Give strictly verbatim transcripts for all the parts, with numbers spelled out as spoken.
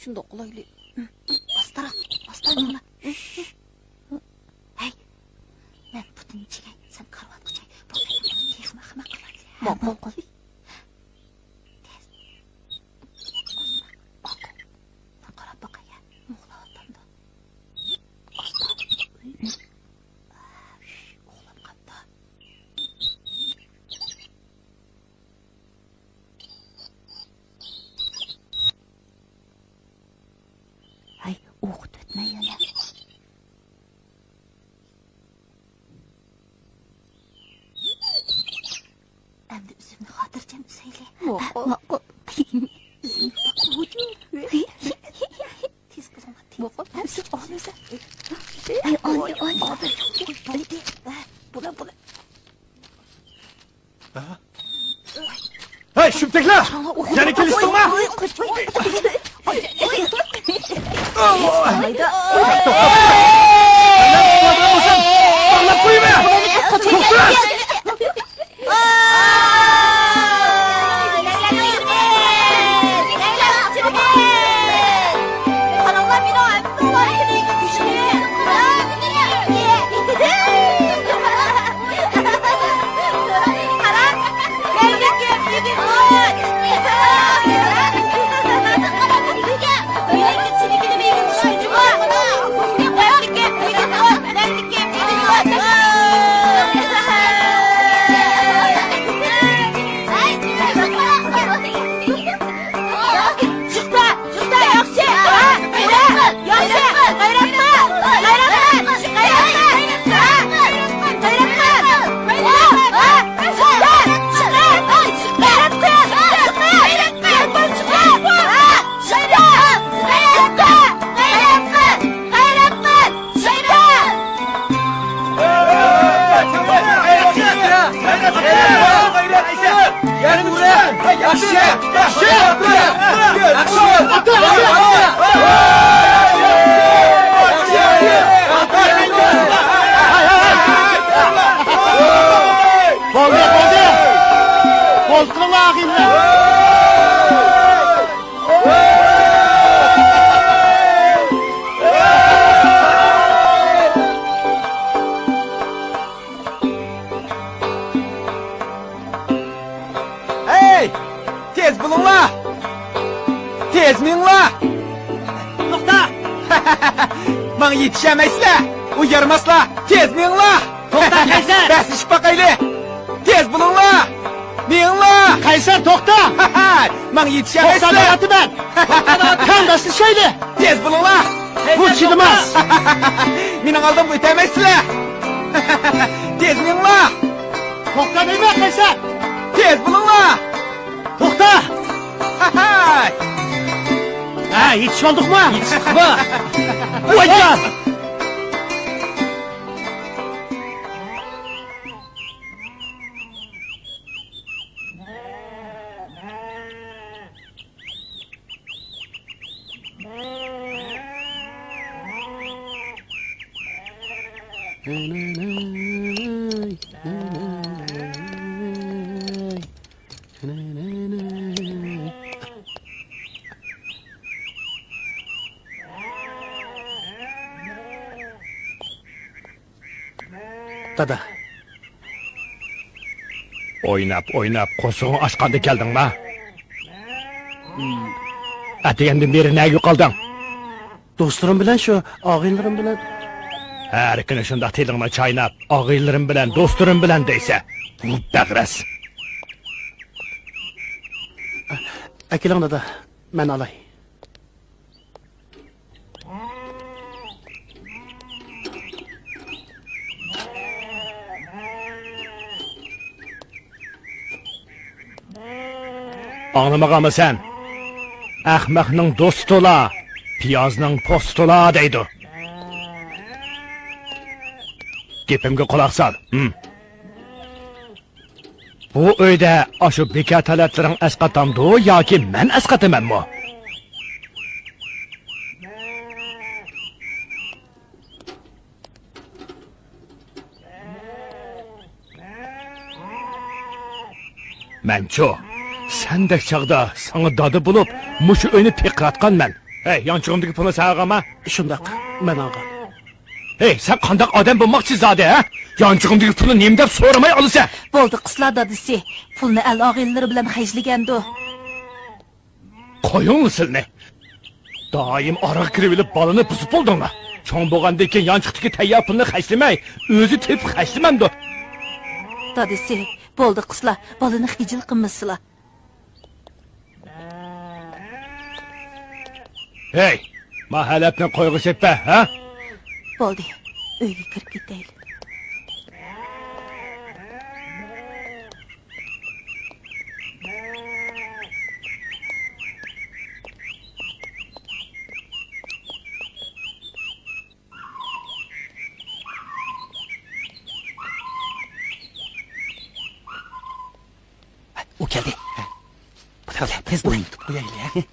شۇنداق قىلايلى. ئاستىراق، ئاستا بولا. ھەي، مەن پۇتىنى چىگەي، سەن كارىۋاتقا چاي. بۇ تېخىمۇ ئەخمەق قىلايلى. ماقۇل. تېز. قاراپ باقاي، يا. ئۇخلاۋاتامدۇ؟ ئاستا. ئۇخلاپ قاپتۇ. ھەي، ئوقۇت ئۆتمەي يەنە. ئەمدى ئۈزۈمنى خاتىرجەم ئۈزەيلى. ماقۇل. ماقۇل. ئۈزۈمنى. تېز بولۇڭلار، تېز. ماقۇل. ئەمسە ئالىسە. ھەي، ئالدى، ئالدى. بولدى. بولا، بولا. ھەي، شۈمتەكلەر! يەنە كېلىشتىڭما؟ باغلاپ قويۇۋەر! توختاڭ! بولدى، بولدى! بولدى، قىلىڭلار، ئاغىنىلەر! ھەي! تېز بولۇڭلار! تېز مېڭىڭلار! توختا! ماڭا يېتىشەلمەيسىلەر! ئۇ يارىماسلار! تېز مېڭىڭلار! توختا، قەيسەر! بەسلىشىپ باقايلى! تېز بولۇڭلار! مېڭىڭلار! قەيسەر، توختا! ماڭا يېتىشەلمەيسىلەر! توختا دەۋاتىمەن! قېنى بەسلىشەيلى! تېز بولۇڭلار! بۇ چىدىماس! مېنىڭ ئالدىمغا ئۆتەلمەيسىلەر! تېز مېڭىڭلار! توختا دەيمەن، قەيسەر! تېز بولۇڭلار! توختا! ھە، يېتىشىۋالدۇقمۇ؟ يېتىشتۇقمۇ؟ ۋايجان! دادا. ئويناپ، ئويناپ، قورسىقىڭ ئاچقاندا كەلدىڭما؟ ئەتىگەندىن بېرى نەگە يوقالدىڭ؟ دوستلىرىم بىلەن شۇ، ئاغىنىلىرىم بىلەن. ھەر كۈنى شۇنداق تىلىڭنى چايناپ، ئاغىنىلىرىم بىلەن، دوستلىرىم بىلەن دەيسەن. بەغرەس. ئەكېلىڭ، دادا، مەن ئالاي. ئاڭلىمىغانمۇ سەن؟ ئەخمەقنىڭ دوستىلا، پىيازنىڭ پوستىلا دەيدۇ. گېپىمگە قۇلاق سال. ھىم. بۇ ئۆيدە ئاشۇ بىكار تالەتلىرىڭ ئەسقاتامدۇ ياكى مەن ئەسقاتىمەنمۇ؟ مەنچۇ، سەندەك چاغدا ساڭا دادا بولۇپ، مۇشۇ ئۆينى پىقىراتقانمەن. ھەي، يانچۇقۇمدىكى پۇلنى سەن ئالغانما؟ شۇنداق، مەن ئالغان. ھەي، سەن قانداق ئادەم بولماقچى زادى، ھە؟ يانچۇقۇمدىكى پۇلنى نېمە دەپ سورىماي ئالىسەن؟ بولدى قىسلا دادىسى، پۇلنى ئەل ئاغىنىلىرى بىلەن خەجلىگەندۇ. قويۇڭلا سىلنى. دائىم ئارىغا كىرىۋېلىپ بالىنى بۇزۇپ بولدۇڭلار. چوڭ بولغاندىن كېيىن يانچۇقتىكى تەييار پۇلنى خەجلىمەي، ئۆزى تېپىپ خەجلىمەمدۇ؟ دادىسى، بولدى قىسلا، بالىنى خىجىل قىلمىسىلا. ھەي، ما ھەلەپنى قويغا سېپە، ھە؟ بولدى، ئۆيگە كىرىپ كېتەيلى. ئۇ كەلدى. بۇنى بىلە تېز بۇرۇن يۇتۇپ قويايلى.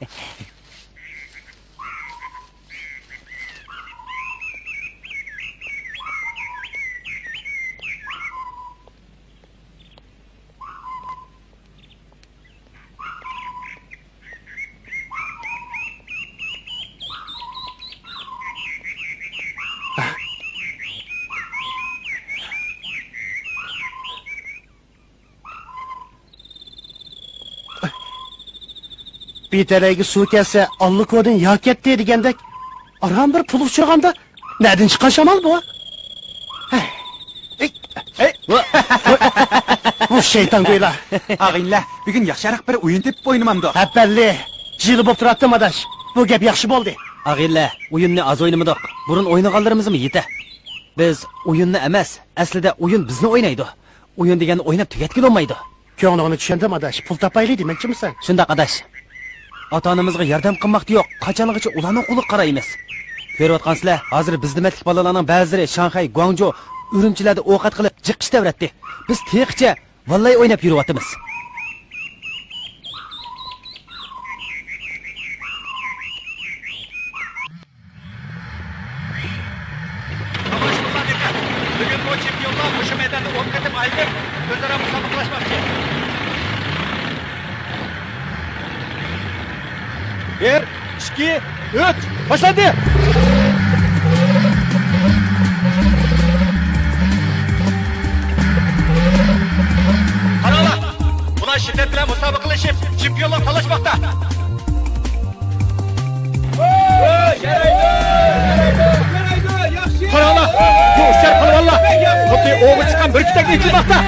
بىر تەلەيگە سۇ كەلسە، ئاللىكودىن يا كەتتى دېگەندەك، ئاران بىر پۇل ئۇچرىغاندا، نەدىن چىققان شامال بۇ؟ ھەي، ھەي، بۇ شەيتان گويلا. ئاغىنىلەر، بۈگۈن ياخشىراق بىر ئويۇن تېپىپ ئوينىمامدۇق؟ ھەپەللى، جىلە بوپ تۇراتتىم ئاداش. بۇ گەپ ياخشى بولدى. ئاغىنىلەر، ئويۇننى ئاز ئوينىمىدۇق. بۇرۇن ئوينىغانلىرىمىزمۇ يېتە. بىز ئويۇننى ئەمەس، ئەسلىدە ئويۇن بىزنى ئوينايدۇ. ئويۇن دېگەننى ئويناپ تۈگەتكىلى بولمايدۇ. كۆڭلۈڭنى چۈشەندىم ئاداش، پۇل تاپايلى دېمەكچىمىسەن؟ شۇنداق ئاداش. ئاتا-ئانىمىزغا ياردەم قىلماقتا يوق، قاچانغىچە ئۇلارنىڭ قولىغا قارايمىز؟ كۆرۈۋاتقانسىلەر، ھازىر بىز دېمەتلىك بالىلارنىڭ بەزىلىرى شاڭخەي، گۇاڭجۇ، ئۈرۈمچىلەردە ئوقەت قىلىپ جىق ئىش تەۋرەتتى. بىز تېخىچە ۋاللاي ئويناپ يۈرۈۋاتىمىز. ئاڭلاشىلغان ئېنىق. بۈگۈن بۇ چېمپىيونلار مۇشۇ مەيداندا ئون قېتىم ئايلىنىپ، ئۆزئارا مۇسابىقىلەشمەكچى. بىر، ئىككى، ئۈچ، باشلاندى! قاراڭلار! بۇلار شىددەت بىلەن مۇسابىقىلىشىپ، چېمپىيونلۇق تالاشماقتا. قاراڭلار، بۇ ئۇچار پالۋانلار خۇددى ئوۋغا چىققان بۈركۈتتەك ئېتىلماقتا.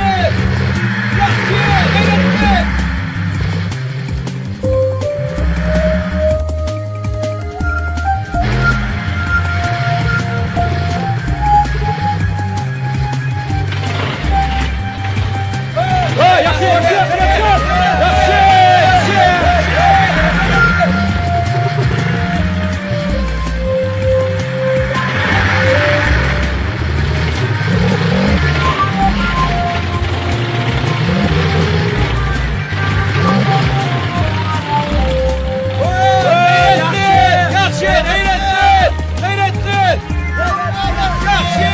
ياخشى، غەيرەت قىل! غەيرەت قىل! ياخشى!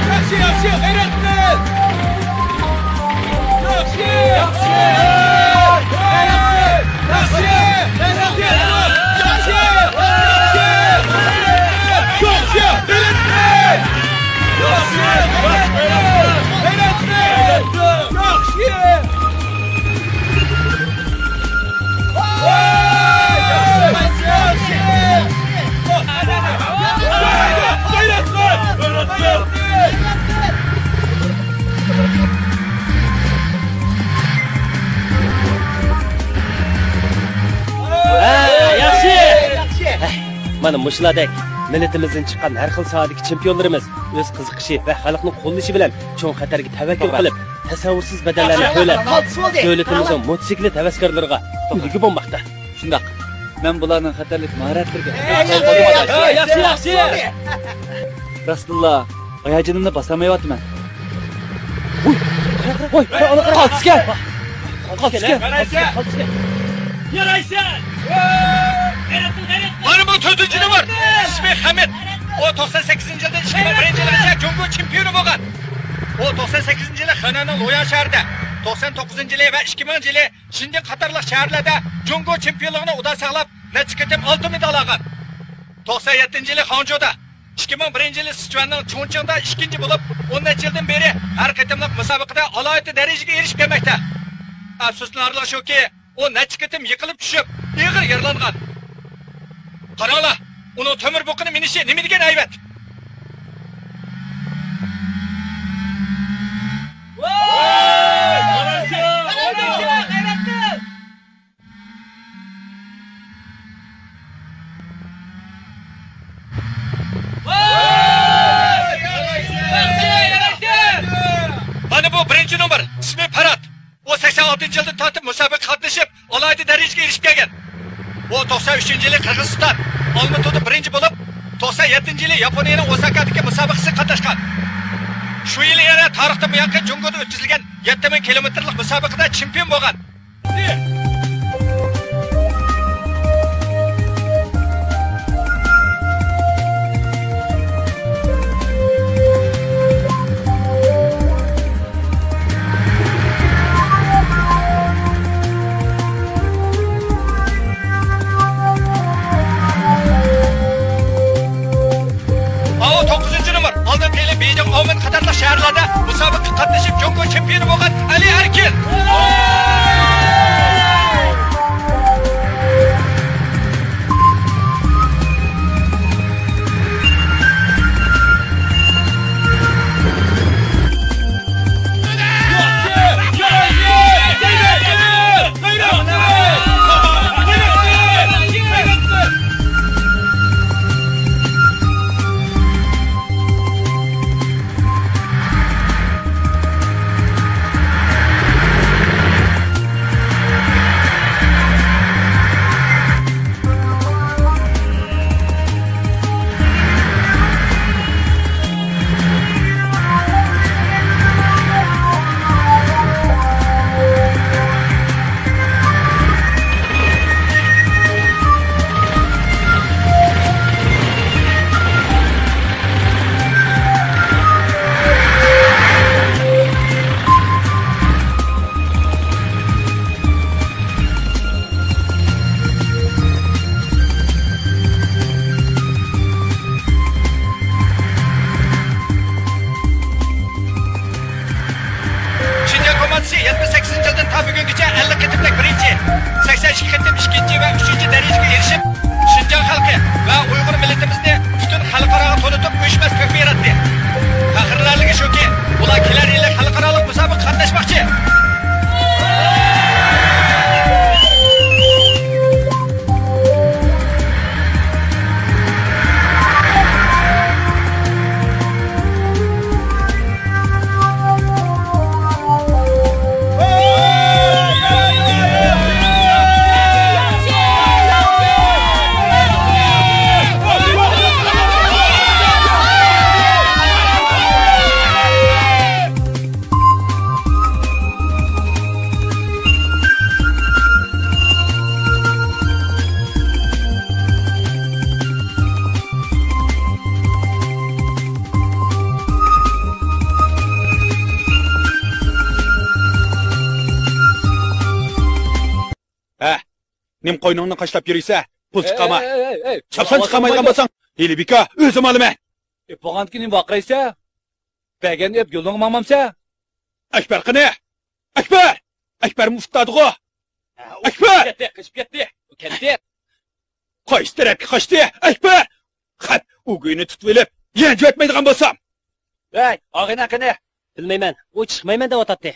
ياخشى، ياخشى، غەيرەت قىل! ياخشى! ياخشى! غەيرەت قىل! ياخشى! غەيرەت قىل! ياخشى! ياخشى! ياخشى! غەيرەت قىل! ياخشى! غەيرەت قىل! ياخشى! ھە، ياخشى! مانا مۇشۇلاردەك مىللىتىمىزدىن چىققان ھەر خىل ساھەدىكى چېمپىيونلىرىمىز ئۆز قىزىقىشى ۋە خەلقنىڭ قوللىشى بىلەن چوڭ خەتەرگە تەۋەككۈل قىلىپ، تەسەۋۋۇرسىز بەدەللەرنى تۆلەپ، دۆلىتىمىزنىڭ موتوسىكلىت ھەۋەسكارلىرىغا ئۈلگە بولماقتا. شۇنداق. مەن بۇلارنىڭ خەتەرلىك ماھارەتلىرىگە ياخشى، ياخشى. راستتىنلا، ھاياجىنىمنى باسالمايۋاتىمەن. ۋوي، ۋوي، قالتىسكەن. قالتىسكەن. يارايسەن! يارايسەن! مانا بۇ تۆتىنچى نومۇر. ئىسمى خەمىت. ئۇ توقسان سەككىزىنچى يىلدىن ئىككى مىڭ بىرىنچى يىلغىچە جۇڭگو چېمپىيونى بولغان. ئۇ توقسان سەككىزىنچى يىلى خېنەننىڭ لوياڭ شەھىرىدە، توقسان توققۇزىنچى يىلى ۋە ئىككى مىڭىنچى يىلى شىنجىڭ قاتارلىق شەھەرلەردە جۇڭگو چېمپىيونلۇقىنى ئۇدا ساقلاپ، نەچچە قېتىم ئالتۇن مېدال ئالغان. توقسان يەتتىنچى يىلى خاڭجۇدا، ئىككى مىڭ بىرىنچى يىلى سىچۈەننىڭ چۇڭچىڭدا ئىككىنچى بولۇپ، ئون نەچچە يىلدىن بېرى ھەر قېتىملىق مۇسابىقىدە ئالاھىدە دەرىجىگە ئېرىشىپ كەلمەكتە. ئەپسۇسلىنارلىقى شۇكى، ئۇ نەچچە قېتىم يىقىلىپ چۈشۈپ، ئېغىر يارىلانغان. قاراڭلار، ئۇنىڭ تۆمۈر بۇقىنى مىنىشى نېمە دېگەن ھەيۋەت! مانا بۇ بىرىنچى نومۇر، ئىسمى پەرھات. ئۇ سەكسەن ئالتىنچى يىلدىن تارتىپ مۇسابىقە قاتنىشىپ، ئالاھىدە دەرىجىگە ئېرىشىپ كەلگەن. ئۇ توقسان ئۈچىنچى يىلى قىرغىزىستان، ئالمۇتۇدا بىرىنچى بولۇپ، توقسان يەتتىنچى يىلى ياپونىيەنىڭ ئوساكادىكى مۇسابىقىسىگە قاتناشقان. شۇ يىلى يەنە تارىختىن بۇيانقى جۇڭگودا ئۆتكۈزۈلگەن يەتتە مىڭ كىلومېتىرلىق مۇسابىقىدە چېمپىيون بولغان. ئاۋۇ توققۇزىنچى نومۇر، ئالدىنقى يىلى بېيجىڭ، ئاۋمېن قاتارلىق شەھەرلەردە مۇسابىقىگە قاتنىشىپ، جۇڭگو چېمپىيونى بولغان ئەلى ئەركىن. شىنجاڭ كوماندىسى يەتمىش سەككىزىنچى يىلدىن تا بۈگۈنگىچە ئەللىك قېتىملىق بىرىنچى، سەكسەن ئىككى قېتىم ئىككىنچى ۋە ئۈچىنچى دەرىجىگە ئېرىشىپ، شىنجاڭ خەلقى ۋە ئۇيغۇر مىللىتىمىزنى پۈتۈن خەلقئاراغا تونۇتۇپ، ئۆچمەس تۆھپە ياراتتى. پەخىرلىنەرلىكى شۇكى، ئۇلار كېلەر يىلى خەلقئارالىق مۇسابىقىگە قاتناشماقچى. ھە، نېمە قوينۇڭنى قاشلاپ يۈرىسە؟ پۇل چىقارما. ئەي، ئەي، ئەي، ئەي. چاپسان چىقارمايدىغان بولساڭ، ھېلى بىكار، ئۆزۈم ئالىمەن. ئېپ بولغاندىكىن نېمە ۋارقىرايسە؟ بەرگەننى ئېپ يولۇڭغا ماڭمامسە؟ ئەكبەر قېنى؟ ئەكبەر! ئەكبەر مۇشۇ يەردىغۇ! ھە، ئۇ ئەكبەر! قېچىپ كەتتى، قېچىپ كەتتى. ئۇ كەتتى. قايسى تەرەپكە قاچتى؟ ئەكبەر! خەپ، ئۇ گۇينى تۇتۇۋېلىپ، يەنجىۋەتمەيدىغان بولسام! ھەي، ئاغىنە قېنى؟ بىلمەيمەن، ئۇ چىقمايمەن دەۋاتاتتى.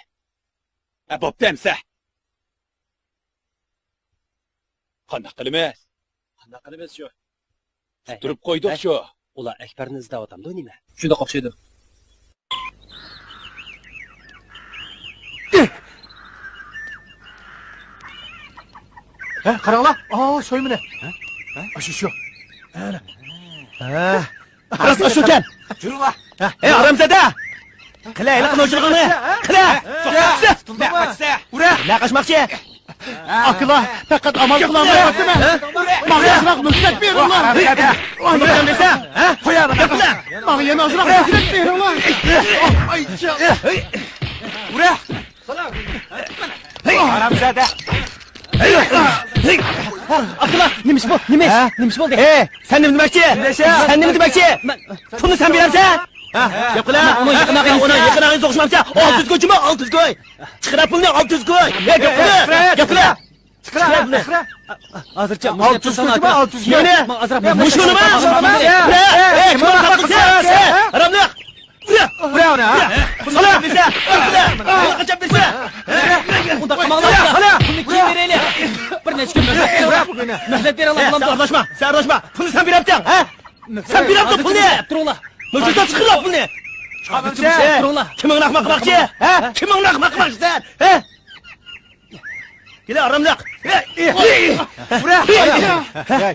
ھە، بوپتۇ ئەمسە. قانداق قىلىمىز؟ قانداق قىلىمىز شۇ؟ ھەي، تۇرۇپ قويدۇق ھەي. شۇ. ئۇلار ئەكبەرنى ئىزدەۋاتامدۇ نېمە؟ شۇنداق ئوخشايدۇ. ھە، قاراڭلار. ئاۋۇ سويمىنى. ھە؟ ھە؟ ئاشۇ شۇ. ھە. ھە. راست ئاشۇكەن. يۈرۈڭلار. ھە، ئەي، ھارامزادە! قىلە، ھېلىقى نوچىلىقىڭنى! قىلە! ئۇرە! نە قاچماقچى؟ ئاكىلار، پەقەت ئامال قىلالمايۋاتىمەن. ماڭا ئازراق مۆھلەت بېرىڭلار. ئامال دېسە، ھە؟ قويا، قىلە! ماڭا يەنە ئازراق مۆھلەت بېرىڭلار. ئۇرە! ھارامزادە! ئابدۇللا، نېمە ئىش بۇ؟ نېمە ئىش؟ ھە؟ نېمە ئىش بولدى؟ ئېي، سەن نېمە دېمەكچى؟ سەن نېمە دېمەكچى؟ مەن پۇلنى سەن بېرەمسەن؟ ھە؟ گەپ قىلە. مانا ئۇنىڭ يېقىن ئاغىنىسى. ئۇنىڭ يېقىن ئاغىنىسى ئوخشىمامسەن؟ ئالتە يۈز كوي جۇما، ئالتە يۈز كوي. چىقىرە پۇلنى، ئالتى يۈز كوي. ئېي، گەپ قىلە. گەپ قىلە. چىقىرە پۇلنى. ھازىرچە مۇشۇ يەردە تۇرساڭ. نېمە؟ مۇشۇنىمۇ؟ ھە؟ ھە؟ كىم ئۇنداق قىلسا؟ ھە؟ ھاراملىق! ئۇرە! ئۇرە ئۇنى، ھە؟ سالا! بېرسە! سالا! قاچان بېرسە! ئۇنداق قىلماڭلار! سالا! پۇلنى كېيىن بېرەيلى! بىر نەچچە كۈن مۆھلەت بېرىڭلار! مۆھلەت بېرىڭلار، سەن ئارىلاشما! سەن ئارىلاشما! پۇلنى سەن بېرەپتىڭ، ھە؟ سەن بېرەپتىڭ پۇلنى! تۇرۇڭلار! مۇشۇنداق چىقىرلا پۇلنى! چىقىرىڭلار! كىمىڭنى ئەخمەق قىلماقچى، ھە؟ كىمىڭنى ئەخمەق قىلماقچىسەن، ھە؟ كېلە، ھاراملىق!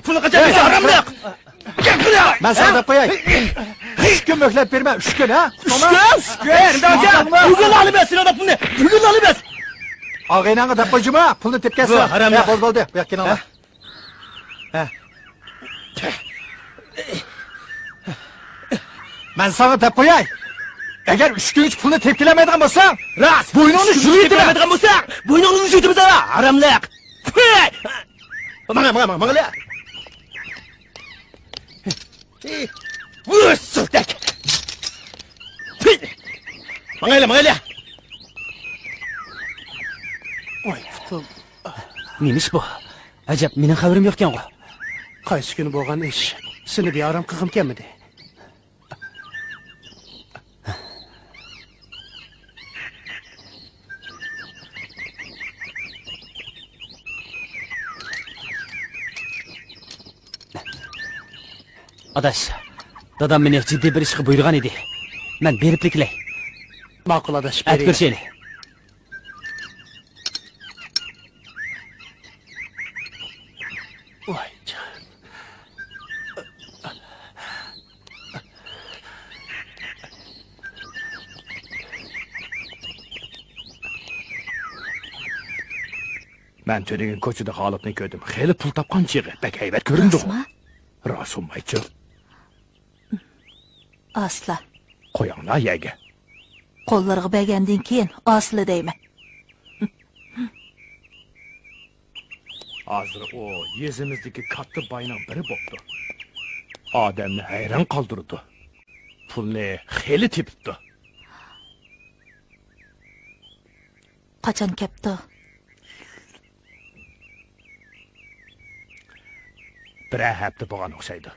پۇلنى قاچان بېرىسەن، ھاراملىق! مەن ساڭا دەپ قوياي. ئۈچ كۈن مۆھلەت بېرىمەن، ئۈچ كۈن، ھە؟ ئۈچ كۈن؟ ئۈچ كۈن؟ بۈگۈن ئالىمەن سېنىڭدىن پۇلنى، بۈگۈن ئالىمەن! ئاغىنەڭگە دەپ قوي جۇما، پۇلنى تېپىپ كەلسۇن. ھە، بولدى، بولدى، بۇ ياققا كېلىڭلار. ھە. مەن ساڭا دەپ قوياي. ئەگەر ئۈچ كۈنگىچە پۇلنى تېپىپ كېلەلمەيدىغان بولساڭ، راست، بوينۇڭنى ئۈچ كۈنگىچە يۇلۇپ تېپىپ كېلەلمەيدىغان بولساڭ، بوينۇڭنى يۇلۇپ كېتىمەن، ھاراملىق. ماڭا، ماڭا، ماڭا، ماڭا. ۋۇي، سۇلتەك. ماڭايلى، ماڭايلى. ۋاي پۇتۇم. نېمە ئىش بۇ؟ ئەجەب، مېنىڭ خەۋىرىم يوقكەنغۇ؟ قايسى كۈنى بولغان ئىش؟ سېنى بىئارام قىلغۇم كەلمىدى. ئاداش، دادام مېنى جىددىي بىر ئىشقا بۇيرۇغان ئىدى. مەن بېرىپلا كېلەي. ماقۇل ئاداش، ئەتە بېرىڭ. كۆرۈشەيلى. ۋاي جان. مەن تۈنۈگۈن كوچىدا خالىقنى كۆردۈم. خېلى پۇل تاپقان چېغى. بەك ھەيۋەت كۆرۈندىغۇ. راستمۇ؟ راست بولمايچۇ. ئاسلا. قويۇڭلار يەرگە. قوللىرىغا بەرگەندىن كېيىن ئاسلا دەيمەن. ھازىر ئۇ يېزىمىزدىكى كاتتا باينىڭ بىرى بوپتۇ. ئادەمنى ھەيران قالدۇرىدۇ. پۇلنى خېلى تېپىپتۇ. قاچان كەپتۇ؟ بىرەر ھەپتە بولغان ئوخشايدۇ.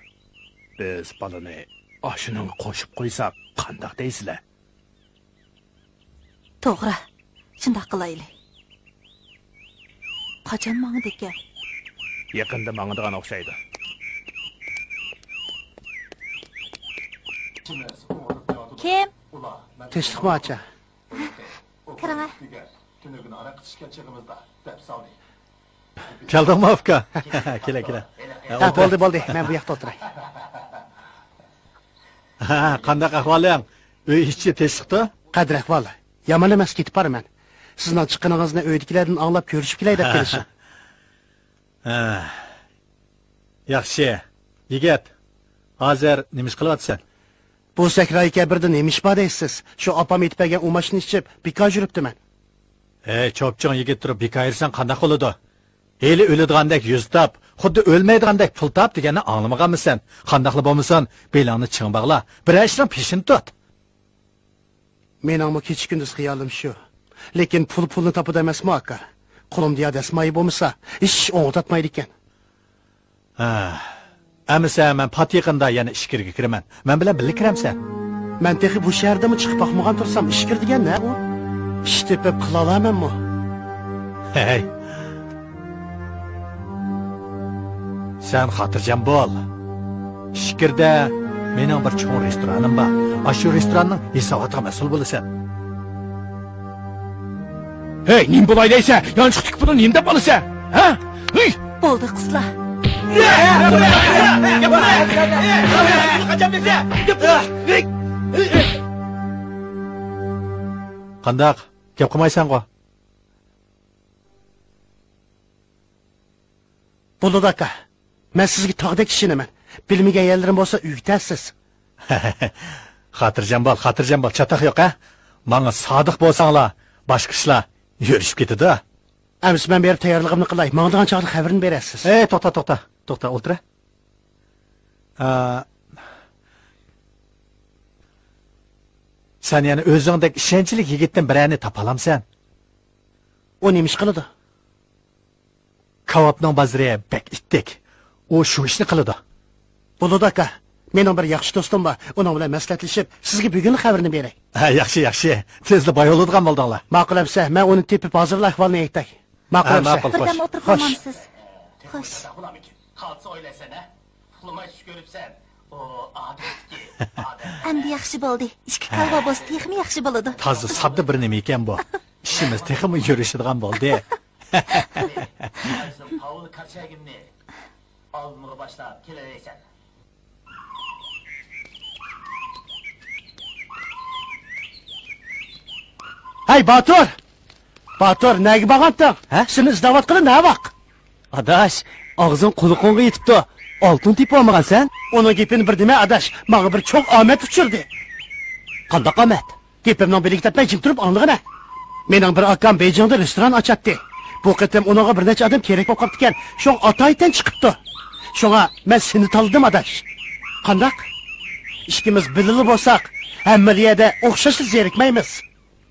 بىز بالىنى ئاشۇنىڭغا قوشۇپ قويساق قانداق دەيسىلەر؟ توغرا، شۇنداق قىلايلى. قاچان ماڭىدىكەن؟ يېقىندا ماڭىدىغان ئوخشايدۇ. كىم؟ تىنچلىقمۇ ئاچا؟ كىرىڭە. كەلدىڭمۇ ئۇكا؟ كېلە، كېلە. ھە، بولدى، بولدى. مەن بۇ ياقتا ئولتۇراي. ھە، قانداق ئەھۋالىڭ؟ ئۆي ئىچى تىنچلىقتۇ؟ قەدىر ئەھۋال يامان ئەمەس، كېتىپ بارىمەن. سىزنىڭ چىققىنىڭىزنى ئۆيدىكىلەردىن ئاڭلاپ كۆرۈشۈپ كېلەي دەپ كېلىشىم. ھە. ياخشى. يىگىت، ھازىر نېمە ئىش قىلىۋاتىسەن؟ بۇ سەھرايى كەبىردە نېمە ئىش بار دەيسىز؟ شۇ ئاپام ئېتىپ بەرگەن ئۇماچنى ئىچىپ، بىكار يۈرۈپتىمەن. ھەي، چوپچوڭ يىگىت تۇرۇپ بىكار يۈرسەڭ قانداق بولىدۇ؟ ھېلى ئۆلىدىغاندەك يۈز تاپ، خۇددى ئۆلمەيدىغاندەك پۇل تاپ دېگەننى ئاڭلىمىغانمىسەن؟ قانداقلا بولمىسۇن، بېلىڭنى چىڭ باغلا، بىرەر ئىشنىڭ پېشىنى تۇت. مېنىڭمۇ كېچە-كۈندۈز خىيالىم شۇ. لېكىن پۇل پۇلنى تاپىدۇ ئەمەسمۇ، ئاكا؟ قولۇمدا يا دەسمايە بولمىسا، ھېچ ئىش ئوڭغا تارتمايدىكەن. ھە. ئەمىسە مەن پات يېقىندا يەنە ئىچكىرىگە كىرىمەن. مەن بىلەن بىللە كىرەمسەن؟ مەن تېخى بۇ شەھەردىنمۇ چىقىپ باقمىغان تۇرسام، ئىچكىرى دېگەن نە ئۇ؟ ئىش تېپىپ قىلالامەنمۇ؟ ھەي. سەن خاتىرجەم بول. ئىچكىرىدە مېنىڭ بىر چوڭ رېستورانىم بار. ئاشۇ رېستوراننىڭ ھېساباتىغا مەسئۇل بولىسەن. ھەي، نېمە بولاي دەيسەن؟ يانچۇقتىكى پۇلنى نېمە دەپ ئالىسەن؟ ھە؟ ھۈي! بولدى، قىزلار. قانداق؟ گەپ قىلمايسەنغۇ؟ بولىدۇ، ئاكا. مەن سىزگە تاغدەك ئىشىنىمەن. بىلمىگەن يەرلىرىم بولسا ئۆگىتەرسىز. خاتىرجەم بول، خاتىرجەم بول، چاتاق يوق، ھە؟ ماڭا سادىق بولساڭلار، باشقا ئىشلار يۈرۈشۈپ كېتىدۇ. ئەمىسە مەن بېرىپ تەييارلىقىمنى قىلاي. ماڭىدىغان چاغدا خەۋىرىنى بېرەرسىز. ئەي، توختا، توختا، توختا، ئولتۇرە. ئا، سەن يەنە ئۆزۈڭدەك ئىشەنچلىك يىگىتتىن بىرەرنى تاپالامسەن؟ ئۇ نېمە ئىش قىلىدۇ؟ كاۋاپنىڭ بازىرى بەك ئىتتىك. ئۇ شۇ ئىشنى قىلىدۇ. بولىدۇ، ئاكا. مېنىڭ بىر ياخشى دوستۇم بار. ئۇنىڭ بىلەن مەسلىھەتلىشىپ، سىزگە بۈگۈنلا خەۋىرىنى بېرەي. ھە، ياخشى، ياخشى. تېزلا باي بولىدىغان بولدۇڭلار. ماقۇل ئەمسە، مەن ئۇنى تېپىپ، ھازىرلا ئەھۋالنى ئېيتاي. ماقۇل ھە، ئەمسە. ماقۇل، خوش. بىردەم ئولتۇرۇپ خوش. قالمامسىز؟ خوش. قالسا ئويلايسەن، ھە؟ ئۇخلىماي چۈش كۆرۈپسەن. ئۇ ئادەتتىكى ئادەم. ئەمدى ياخشى بولدى. ئىككى كالۋا بولسا تېخىمۇ ياخشى بولىدۇ. تازا ساددا بىر نېمە ئىكەن بۇ. ئىشىمىز تېخىمۇ يۈرۈشىدىغان بولدى. قايسىم پاۋۇل كارچاگىمنى ئالمىغا باشلاپ كېلەلەيسەن. ھەي، باتۇر! باتۇر، نەگە بارغانتىڭ؟ ھە؟ سېنى ئىزدەۋاتقىلى نەۋاق؟ ئاداش، ئاغزىڭ قۇلىقىڭغا يېتىپتۇ. ئالتۇن تېپىۋالمىغانسەن؟ ئۇنىڭ گېپىنى بىر دېمە، ئاداش. ماڭا بىر چوڭ ئامەت ئۇچرىدى. قانداق ئامەت؟ گېپىمنىڭ بېلىگە تەگمەي جىم تۇرۇپ ئاڭلىغىنە. مېنىڭ بىر ئاكام بېيجىڭدا رېستوران ئاچاتتى. بۇ قېتىم ئۇنىڭغا بىر نەچچە ئادەم كېرەك بولۇپ قاپتىكەن. شۇڭا ئاتايىتەن چىقىپتۇ. شۇڭا مەن سېنى تاللىدىم، ئاداش. قانداق؟ ئىككىمىز بىللىلا بولساق، ھەممىلا يەردە ئوخشاشلا زېرىكمەيمىز.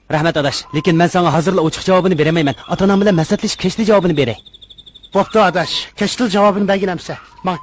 رەھمەت، ئاداش. لېكىن مەن ساڭا ھازىرلا ئوچۇق جاۋابىنى بېرەلمەيمەن. ئاتا-ئانام بىلەن مەسلىھەتلىشىپ، كەچتە جاۋابىنى بېرەي. بوپتۇ، ئاداش. كەچتىلا جاۋابىنى بەرگىن ئەمسە. ماڭ.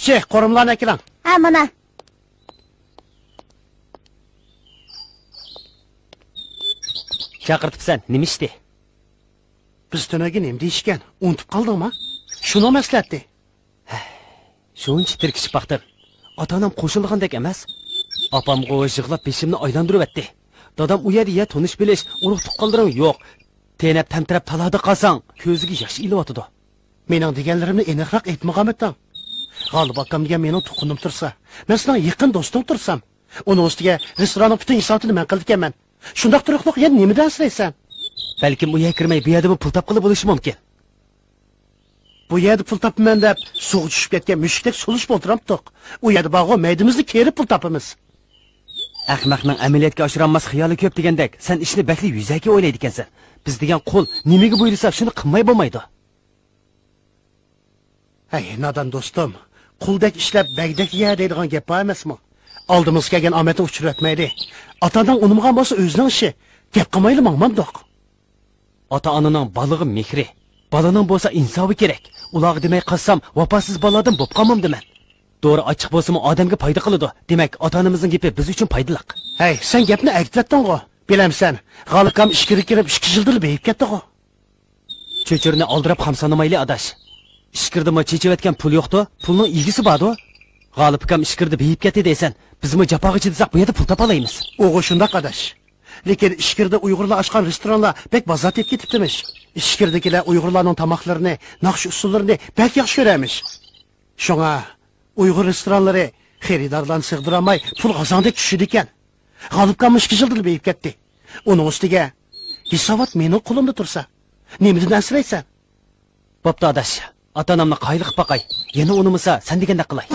كۈتكۈچى، قورۇمىلارنى ئەكېلىڭ. ھە، مانا. چاقىرتىپسەن، نېمە ئىشتى؟ بىز تۈنۈگۈن نېمە دېيىشكەن؟ ئۇنتۇپ قالدىڭما؟ شۇنىڭ مەسلىھەتتى. شۇنچە تىركىشىپ باقتىم. ئاتا-ئانام قوشۇلىدىغاندەك ئەمەس. ئاپامغۇ يىغلاپ بېشىمنى ئايلاندۇرۇۋەتتى. دادام ئۇ يەردە يە تونۇش-بىلىش، ئۇرۇق-تۇغقانلىرىڭ يوق. تېنەپ تەمتىرەپ تالادا قالساڭ، كۆزىگە ياش ئېلىۋاتىدۇ. مېنىڭ دېگەنلىرىمنى ئېنىقراق ئېيتمىغانمىتىڭ؟ غالىپ ئاكام دېگەن مېنىڭ تۇغقىنىم تۇرسا، مەن سېنىڭ يېقىن دوستۇڭ تۇرسام، ئۇنىڭ ئۈستىگە رېستوراننىڭ پۈتۈن ھېسابىنى مەن قىلىدىكەنمەن. شۇنداق تۇرۇقلۇق يەنە نېمىدىن ئەنسىرەيسەن؟ بەلكىم ئۇ يەرگە كىرمەي بۇ يەردىمۇ پۇل تاپقىلى بولۇشى مۇمكىن. بۇ يەردە پۇل تاپىمەن دەپ سۇغا چۈشۈپ كەتكەن مۈشۈكتەك سولىشىپ ئولتۇرامتۇق. ئۇ يەردە بارغۇ مەيدىمىزنى كېرىپ پۇل تاپىمىز. ئەخمەقنىڭ ئەمەلىيەتكە ئاشۇرالماس خىيالى كۆپ دېگەندەك، سەن ئىشنى بەكلا يۈزەكى ئويلايدىكەنسەن. بىز دېگەن قۇل نېمىگە بۇيرۇسا، شۇنى قىلماي بولمايدۇ. ھەي، نادان دوستۇم، قۇلدەك ئىشلەپ، بەگدەك يە دەيدىغان گەپ بار ئەمەسمۇ؟ ئالدىمىزغا كەلگەن ئامەتنى ئۇچۇرۇۋەتمەيلى. ئاتا-ئاناڭ ئۇنىمىغان بولسا ئۆزىنىڭ ئىشى. گەپ قىلمايلا ماڭمامدۇق. ئاتا-ئانىنىڭ بالىغا مېھرى، بالىنىڭ بولسا ئىنسابى كېرەك. ئۇلارغا دېمەي قالسام، ۋاپاسىز بالىلاردىن بولۇپ قالمامدىمەن. دورا ئاچچىق بولسىمۇ ئادەمگە پايدا قىلىدۇ. دېمەك، ئاتا-ئانىمىزنىڭ گېپى بىز ئۈچۈن پايدىلىق. ھەي، سەن گەپنى ئەگىتىۋەتتىڭغۇ. بىلەمسەن، غالىپ ئاكام ئىچكىرىگە كىرىپ ئىككى يىلدىلا بېيىپ كەتتىغۇ. چۆچۈرىنى ئالدىراپ خام سانىمايلى، ئاداش. ئىچكىرىدىمۇ چېچىۋەتكەن پۇل يوقتۇ، پۇلنىڭ ئىگىسى باردۇ. غالىپ ئاكام ئىچكىرىدە بېيىپ كەتتى دەيسەن، بىزمۇ جاپاغا چىدىساق، بۇ يەردە پۇل تاپالايمىز. ئۇغۇ شۇنداق، ئاداش. لېكىن ئىچكىرىدە ئۇيغۇرلار ئاچقان رېستورانلار بەك بازار تېپىپ كېتىپتىمىش. ئىچكىرىدىكىلەر ئۇيغۇرلارنىڭ تاماقلىرىنى، ناخشا-ئۇسسۇللىرىنى بەك ياخشى كۆرەرمىش. شۇڭا ئۇيغۇر رېستورانلىرى خېرىدارلارنى سىغدۇرالماي، پۇل غازاڭدەك چۈشىدىكەن. غالىپ ئاكاممۇ ئىككى يىلدىلا بېيىپ كەتتى. ئۇنىڭ ئۈستىگە ھېسابات مېنىڭ قولۇمدا تۇرسا، نېمىدىن ئەنسىرەيسەن؟ بوپتۇ، ئاداش. ئاتا-ئانامنى قايىل قىلىپ باقاي. يەنە ئۇنىمىسا، سەن دېگەندەك قىلاي.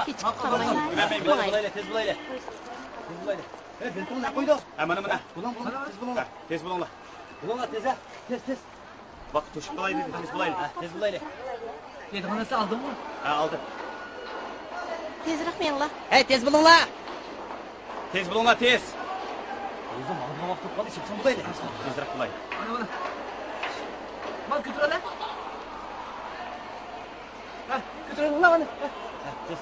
كېچىكىپ قالمايلى. تېز بولايلى. تېز بولايلى. تېز بولايلى. ھە، مانا، مانا. بولۇڭ، بولۇڭ، تېز بولۇڭلار. بولۇڭلار، تېز، ھە. تېز، تېز. ۋاقىت توشۇپ قالاي دېدى، تېز بولايلى. ھە، تېز بولايلى. يەيدىغان نەرسە ئالدىڭمۇ؟ ھە، ئالدىم. تېزرەك مېڭىڭلار. ھەي، تېز بولۇڭلار. تېز بولۇڭلار، تېز. ئۆزۈم ئالدىغا ۋاقىت بولۇپ قالدى، چىقسام بولايلى. تېزرەك بولاي. مانا، مانا. مانا كۆتۈرۈۋالە. ھە، كۆتۈرۈۋالە مانا. ھە، ھە، تېز.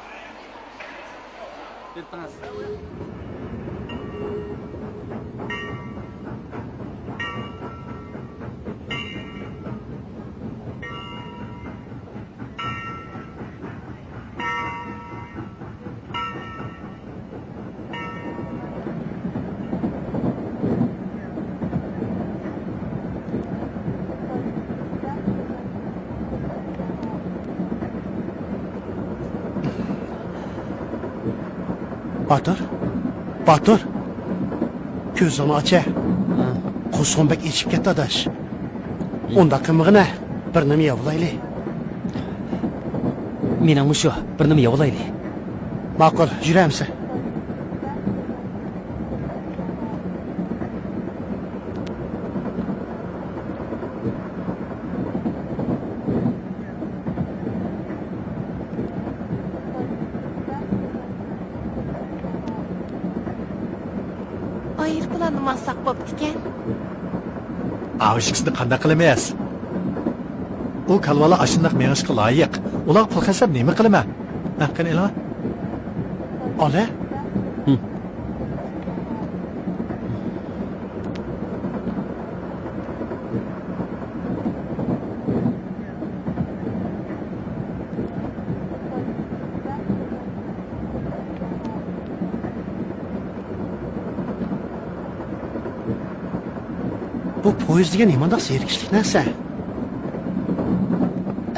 بېرىپ قاراڭ. باتۇر، باتۇر، كۆزۈڭنى ئاچە. ھە. قورسىقىم بەك ئېچىپ كەتتى، ئاداش. ئۇنداق قىلمىغىنە، بىر نېمە يەۋالايلى. مېنىڭمۇ شۇ، بىر نېمە يەۋالايلى. ماقۇل، يۈرەمسەن؟ ئايروپىلاننىمۇ ئالساق بوپتىكەن. ئاۋۇ ئىككىسىنى قانداق قىلىمىز؟ ئۇ كالۋالار ئاشۇنداق مېڭىشقا لايىق. ئۇلارغا پۇل خەجلەپ نېمە قىلىمەن؟ ھە، قېنى ئېلىڭ. ئالە؟ ھىم. بۇ پويىز دېگەن نېمانداق زېرىكىشلىك نەرسە؟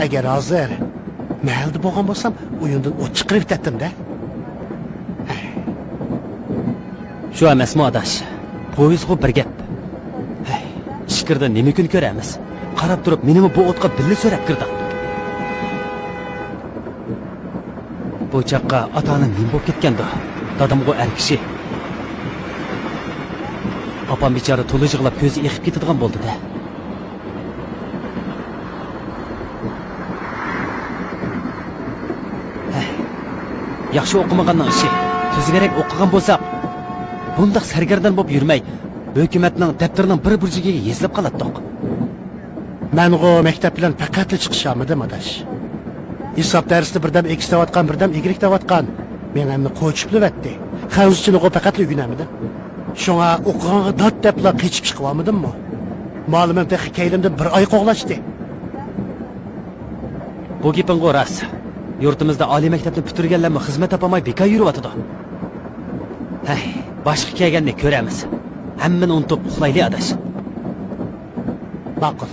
ئەگەر ھازىر مەھەلدە بولغان بولسام، ئويۇندىن ئوت چىقىرىۋېتەتتىم-دە. شۇ ئەمەسمۇ، ئاداش؟ پويىزغۇ بىر گەپ. ھەي، ئىچكىرىدە نېمە كۈن كۆرەرمىز؟ قاراپ تۇرۇپ، مېنىمۇ بۇ ئوتقا بىللە سۆرەپ كىردىڭ. بۇ چاغقا ئاتا-ئانام نېمە بولۇپ كەتكەندۇ؟ دادامغۇ ئەر كىشى. ئاپام بىچارە تولا يىغلاپ كۆزى ئېقىپ كېتىدىغان بولدى-دە. ھەي، ياخشى ئوقۇمىغاننىڭ ئىشى. تۈزۈكرەك ئوقۇغان بولساق، بۇنداق سەرگەردان بولۇپ يۈرمەي، ھۆكۈمەتنىڭ دەپتىرىنىڭ بىر بۇرجىكىگە يېزىلىپ قالاتتۇق. مەنغۇ مەكتەپ بىلەن پەقەتلا چىقىشالمىدىم، ئاداش. ھېساب دەرسىدە بىردەم ئېكىس دەۋاتقان، بىردەم ئىگرېك دەۋاتقان. مېڭەمنى قوچۇپلىۋەتتى. خەنزۇچىنىغۇ پەقەتلا ئۆگىنەلمىدىم. شۇڭا ئوقۇغانغا دات دەپلا قېچىپ چىقىۋالمىدىممۇ؟ مۇئەللىمىم تېخى كەينىمدىن بىر ئاي قوغلاشتى. بۇ گېپىڭغۇ راست. يۇرتىمىزدا ئالىي مەكتەپنى پۈتتۈرگەنلەرمۇ خىزمەت تاپالماي بىكار يۈرۈۋاتىدۇ. ھەي، باشقا كەلگەننى كۆرەرمىز. ھەممىنى ئۇنتۇپ ئۇخلايلى، ئاداش. ماقۇل.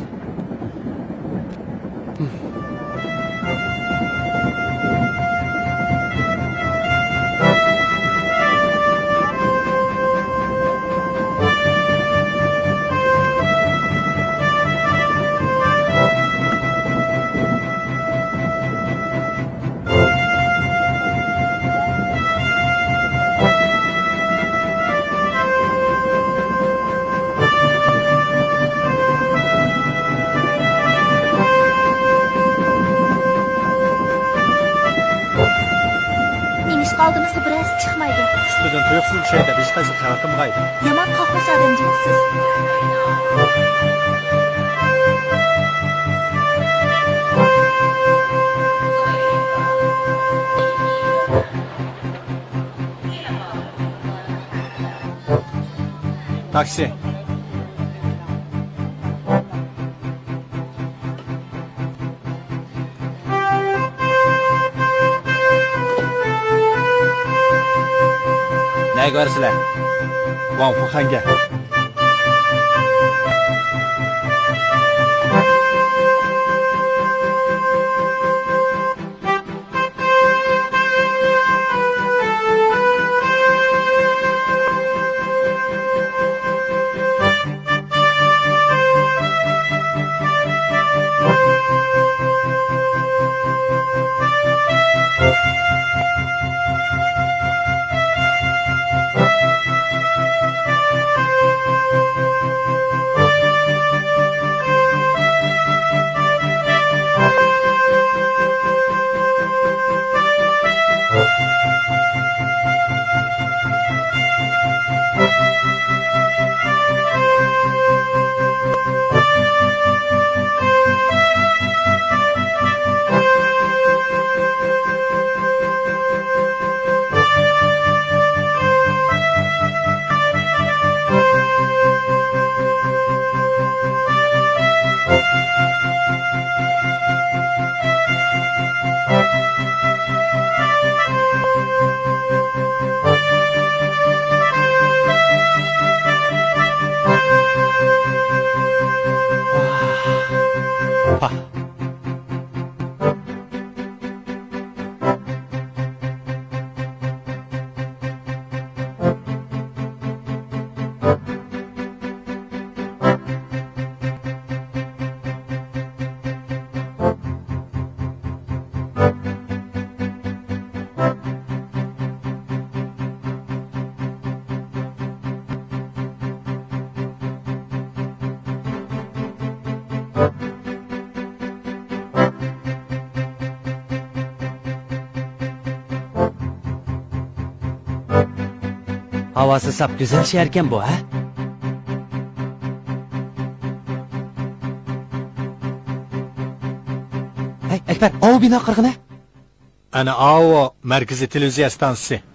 نېمىشقا ئالدىمىزغا بىرەرسى چىقمايدۇ؟ ئۈستىدىن تۇيۇقسىز چۈشەي دەپ ھېچقايسى خەۋەر قىلمىغايدۇ. يامان قاقباش ئادەم جۇمۇ سىز. تاكسى. نەگە بارىسىلەر؟ ۋاڭ فۇخەنگە. ھاۋاسى ساپ، گۈزەل شەھەركەن بۇ، ھە؟ ھەي، ئەكبەر، ئاۋۇ بىنا قارىغىنە. ئەنە ئاۋۇ مەركىزىي تېلېۋىزىيە ئىستانسىسى.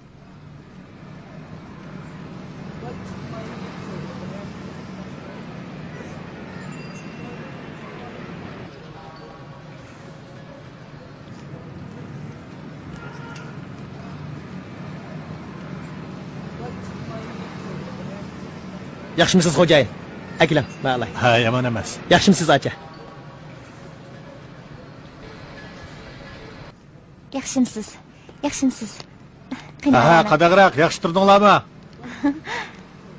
ياخشىمۇسىز خوجايىن؟ ئەكېلىڭ، مەن ئالاي. ھە، يامان ئەمەس. ياخشىمۇسىز ئاچا؟ ياخشىمسىز؟ ياخشىمسىز؟ قېنى، ھە، قانداقراق؟ ياخشى تۇردۇڭلارمۇ؟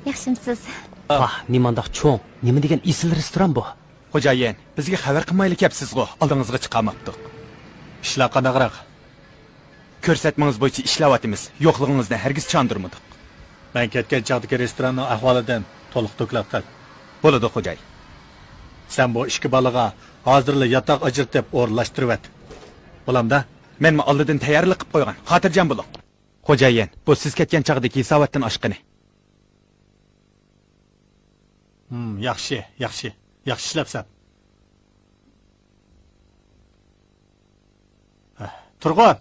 ياخشىمسىز؟ ۋاھ، نېمانداق چوڭ، نېمە دېگەن ئېسىل رېستوران بۇ. خوجايىن، بىزگە خەۋەر قىلمايلا كەپسىزغۇ، ئالدىڭىزغا چىقالماپتۇق. ئىشلار قانداقراق؟ كۆرسەتمىڭىز بويىچە ئىشلەۋاتىمىز، يوقلۇقىڭىزنى ھەرگىز چاندۇرمىدۇق. مەن كەتكەن چاغدىكى رېستوراننىڭ ئەھۋالىدىن تولۇق دوكلات قىل. بولىدۇ، خوجايىن. سەن بۇ ئىككى بالىغا ھازىرلا ياتاق ئاجرىتىپ ئورۇنلاشتۇرۇۋەت. بولامدا؟ مەنمۇ ئالدىدىن تەييارلىق قىلىپ قويغان، خاتىرجەم بولۇڭ. خوجايىن، بۇ سىز كەتكەن چاغدىكى ھېساباتتىن ئاشقىنى. ھىم، ياخشى، ياخشى. ياخشى ئىشلەپسەن. ھە، تۇرغۇن!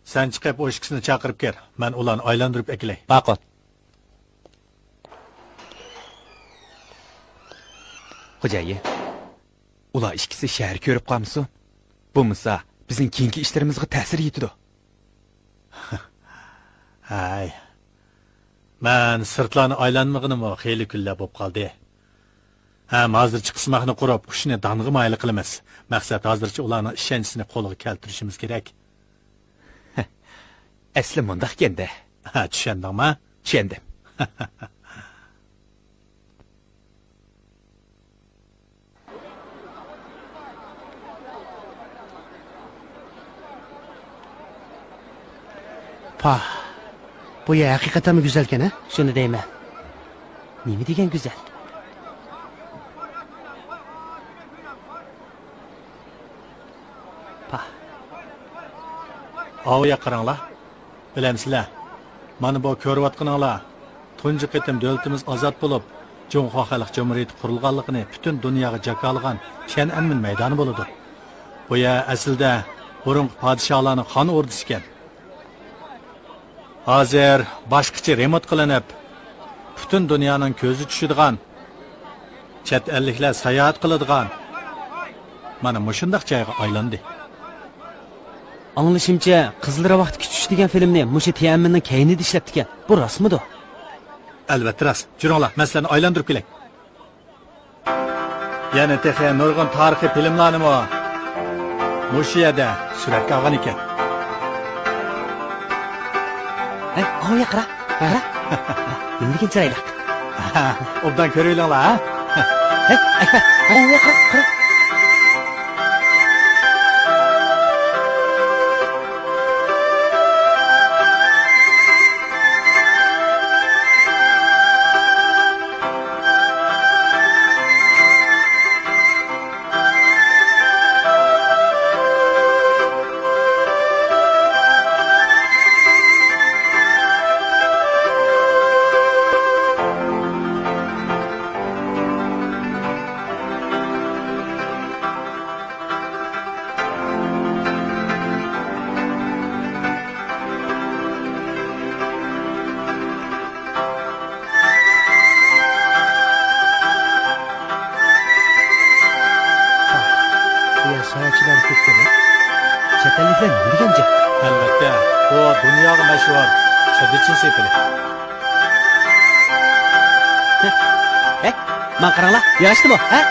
سەن چىقىپ، ئۇ ئىككىسىنى چاقىرىپ كىر. مەن ئۇلارنى ئايلاندۇرۇپ ئەكېلەي. ماقۇل. خوجايىن، ئۇلار ئىككىسى شەھەر كۆرۈپ قالمىسۇن. بولمىسا، بىزنىڭ كېيىنكى ئىشلىرىمىزغا تەسىر يېتىدۇ. ھەي، مەن سىرتلارنى ئايلانمىغىنىمۇ خېلى كۈنلەر بولۇپ قالدى. ھەم ھازىرچە قىسماقنى قۇرۇپ، قۇشنى دانغا مايىل قىلىمىز. مەقسەت ھازىرچە ئۇلارنىڭ ئىشەنچىسىنى قولغا كەلتۈرۈشىمىز كېرەك. ئەسلى مۇنداقكەن-دە. ھە، چۈشەندىڭما؟ چۈشەندىم. پاھ، بۇ يەر ھەقىقەتەنمۇ گۈزەلكەن، ھە؟ شۇنى دەيمەن. نېمە دېگەن گۈزەل. پاھ. ئاۋۇ ياققا قاراڭلار. بىلەمسىلەر، مانا بۇ كۆرۈۋاتقىنىڭلار تۇنجى قېتىم دۆلىتىمىز ئازاد بولۇپ، جۇڭخۇا خەلق جۇمھۇرىيىتى قۇرۇلغانلىقىنى پۈتۈن دۇنياغا جاكارلىغان تيەنئەنمېن مەيدانى بولىدۇ. بۇ يەر ئەسلىدە بۇرۇنقى پادىشاھلارنىڭ قان ئوردىسىكەن. ھازىر باشقىچە رېمونت قىلىنىپ، پۈتۈن دۇنيانىڭ كۆزى چۈشىدىغان، چەت ئەللىكلەر ساياھەت قىلىدىغان، مانا مۇشۇنداق جايغا ئايلاندى. ئاڭلىشىمچە، قىزىل راۋاقتىكى چۈش دېگەن فىلىمنى مۇشۇ تيەنئەنمېننىڭ كەينىدە ئىشلەپتىكەن. بۇ راستمىدۇ؟ ئەلۋەتتە راست. جۈرۈڭلار، مەن سىلەرنى ئايلاندۇرۇپ كېلەي. يەنە تېخى نۇرغۇن تارىخىي فىلىملارنىمۇ مۇشۇ يەردە سۈرەتكە ئالغان ئىكەن. ھەي، ئاۋۇ ياققا قارا، قارا. نېمە دېگەن چىرايلىق. ئوبدان كۆرۈۋېلىڭلار، ھە؟ ھەي، ئەكبەر، ئاۋۇ ياققا قارا، قارا. بۇ يەر ساياھەتچىلەر كۆپكەن، ھە؟ چەت ئەللىكلەر نېمە دېگەن جىق؟ ئەلۋەتتە، بۇ دۇنياغا مەشھۇر سىدىچىن سېپىلى. ھە؟ ھە؟ ماڭا قاراڭلار، ياراشتىمۇ؟ ھە؟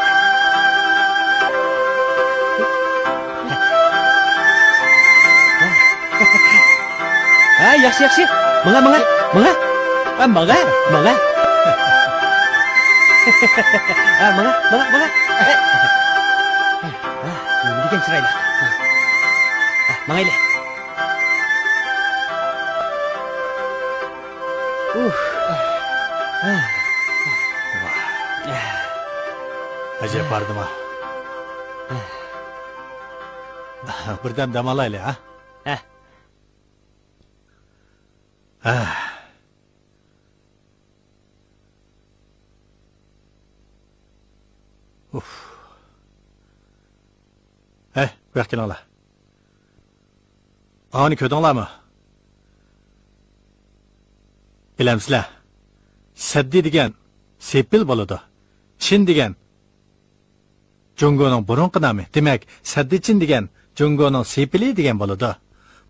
ھە، ياخشى، ياخشى. ماڭا، ماڭا، ماڭا. ھە، ماڭا، ماڭا. ھە، ماڭا، ماڭا، ماڭا. ھە، نېمە دېگەن چىرايلىق. ھە، ماڭايلى. ئۇھ. ئەجەب باردىما؟ بىردەم دەم ئالايلى، ھە؟ ھە. ھە. ئۇف. ھەي، بۇ ياققا كېلىڭلار. ئانى كۆردۈڭلارمۇ؟ بىلەمسىلەر؟ سەددى دېگەن سېپىل بولىدۇ. چىن دېگەن جۇڭگونىڭ بۇرۇنقى نامى. دېمەك، سەددىچىن دېگەن جۇڭگونىڭ سېپىلى دېگەن بولىدۇ.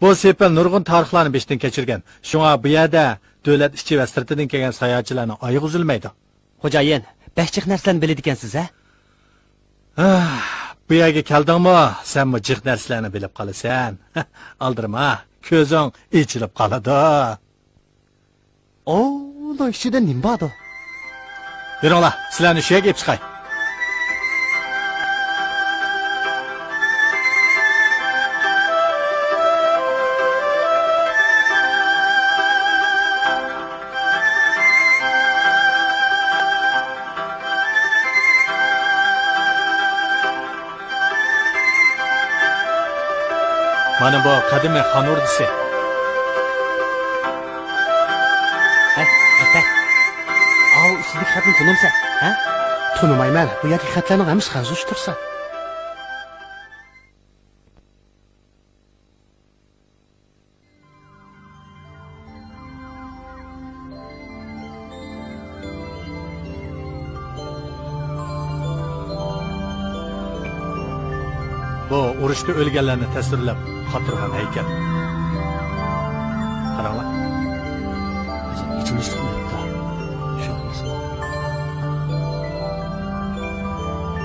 بۇ سېپىل نۇرغۇن تارىخلارنى بېشىدىن كەچۈرگەن. شۇڭا بۇ يەردە دۆلەت ئىچى ۋە سىرتىدىن كەلگەن ساياھەتچىلەرنىڭ ئايىغى ئۈزۈلمەيدۇ. خوجايىن، بەك جىق نەرسىلەرنى بىلىدىكەنسىز ھە؟ ھە، بۇ يەرگە كەلدىڭمۇ، سەنمۇ جىق نەرسىلەرنى بىلىپ قالىسەن. ئالدىرىما، كۆزۈڭ ئېچىلىپ قالىدۇ. ئوۋلۇ، ئىچىدە نېمە باردۇ؟ يۈرۈڭلار، سىلەرنى شۇ يەرگە ئېلىپ چىقاي. مانا بۇ قەدىمىي خان ئوردىسى. ھە، ئەپە. ئاۋۇ ئۈستىدىكى خەتنى تونۇمسەن، ھە؟ تونۇمايمەن. بۇ يەردىكى خەتلەرنىڭ ھەممىسى خەنزۇچە تۇرسا. بۇ ئۇرۇشتا ئۆلگەنلەرنى تەسۋىرلەپ قاتۇرغان ھەيكەل. قاراڭلار. ئېچىنىشلىق.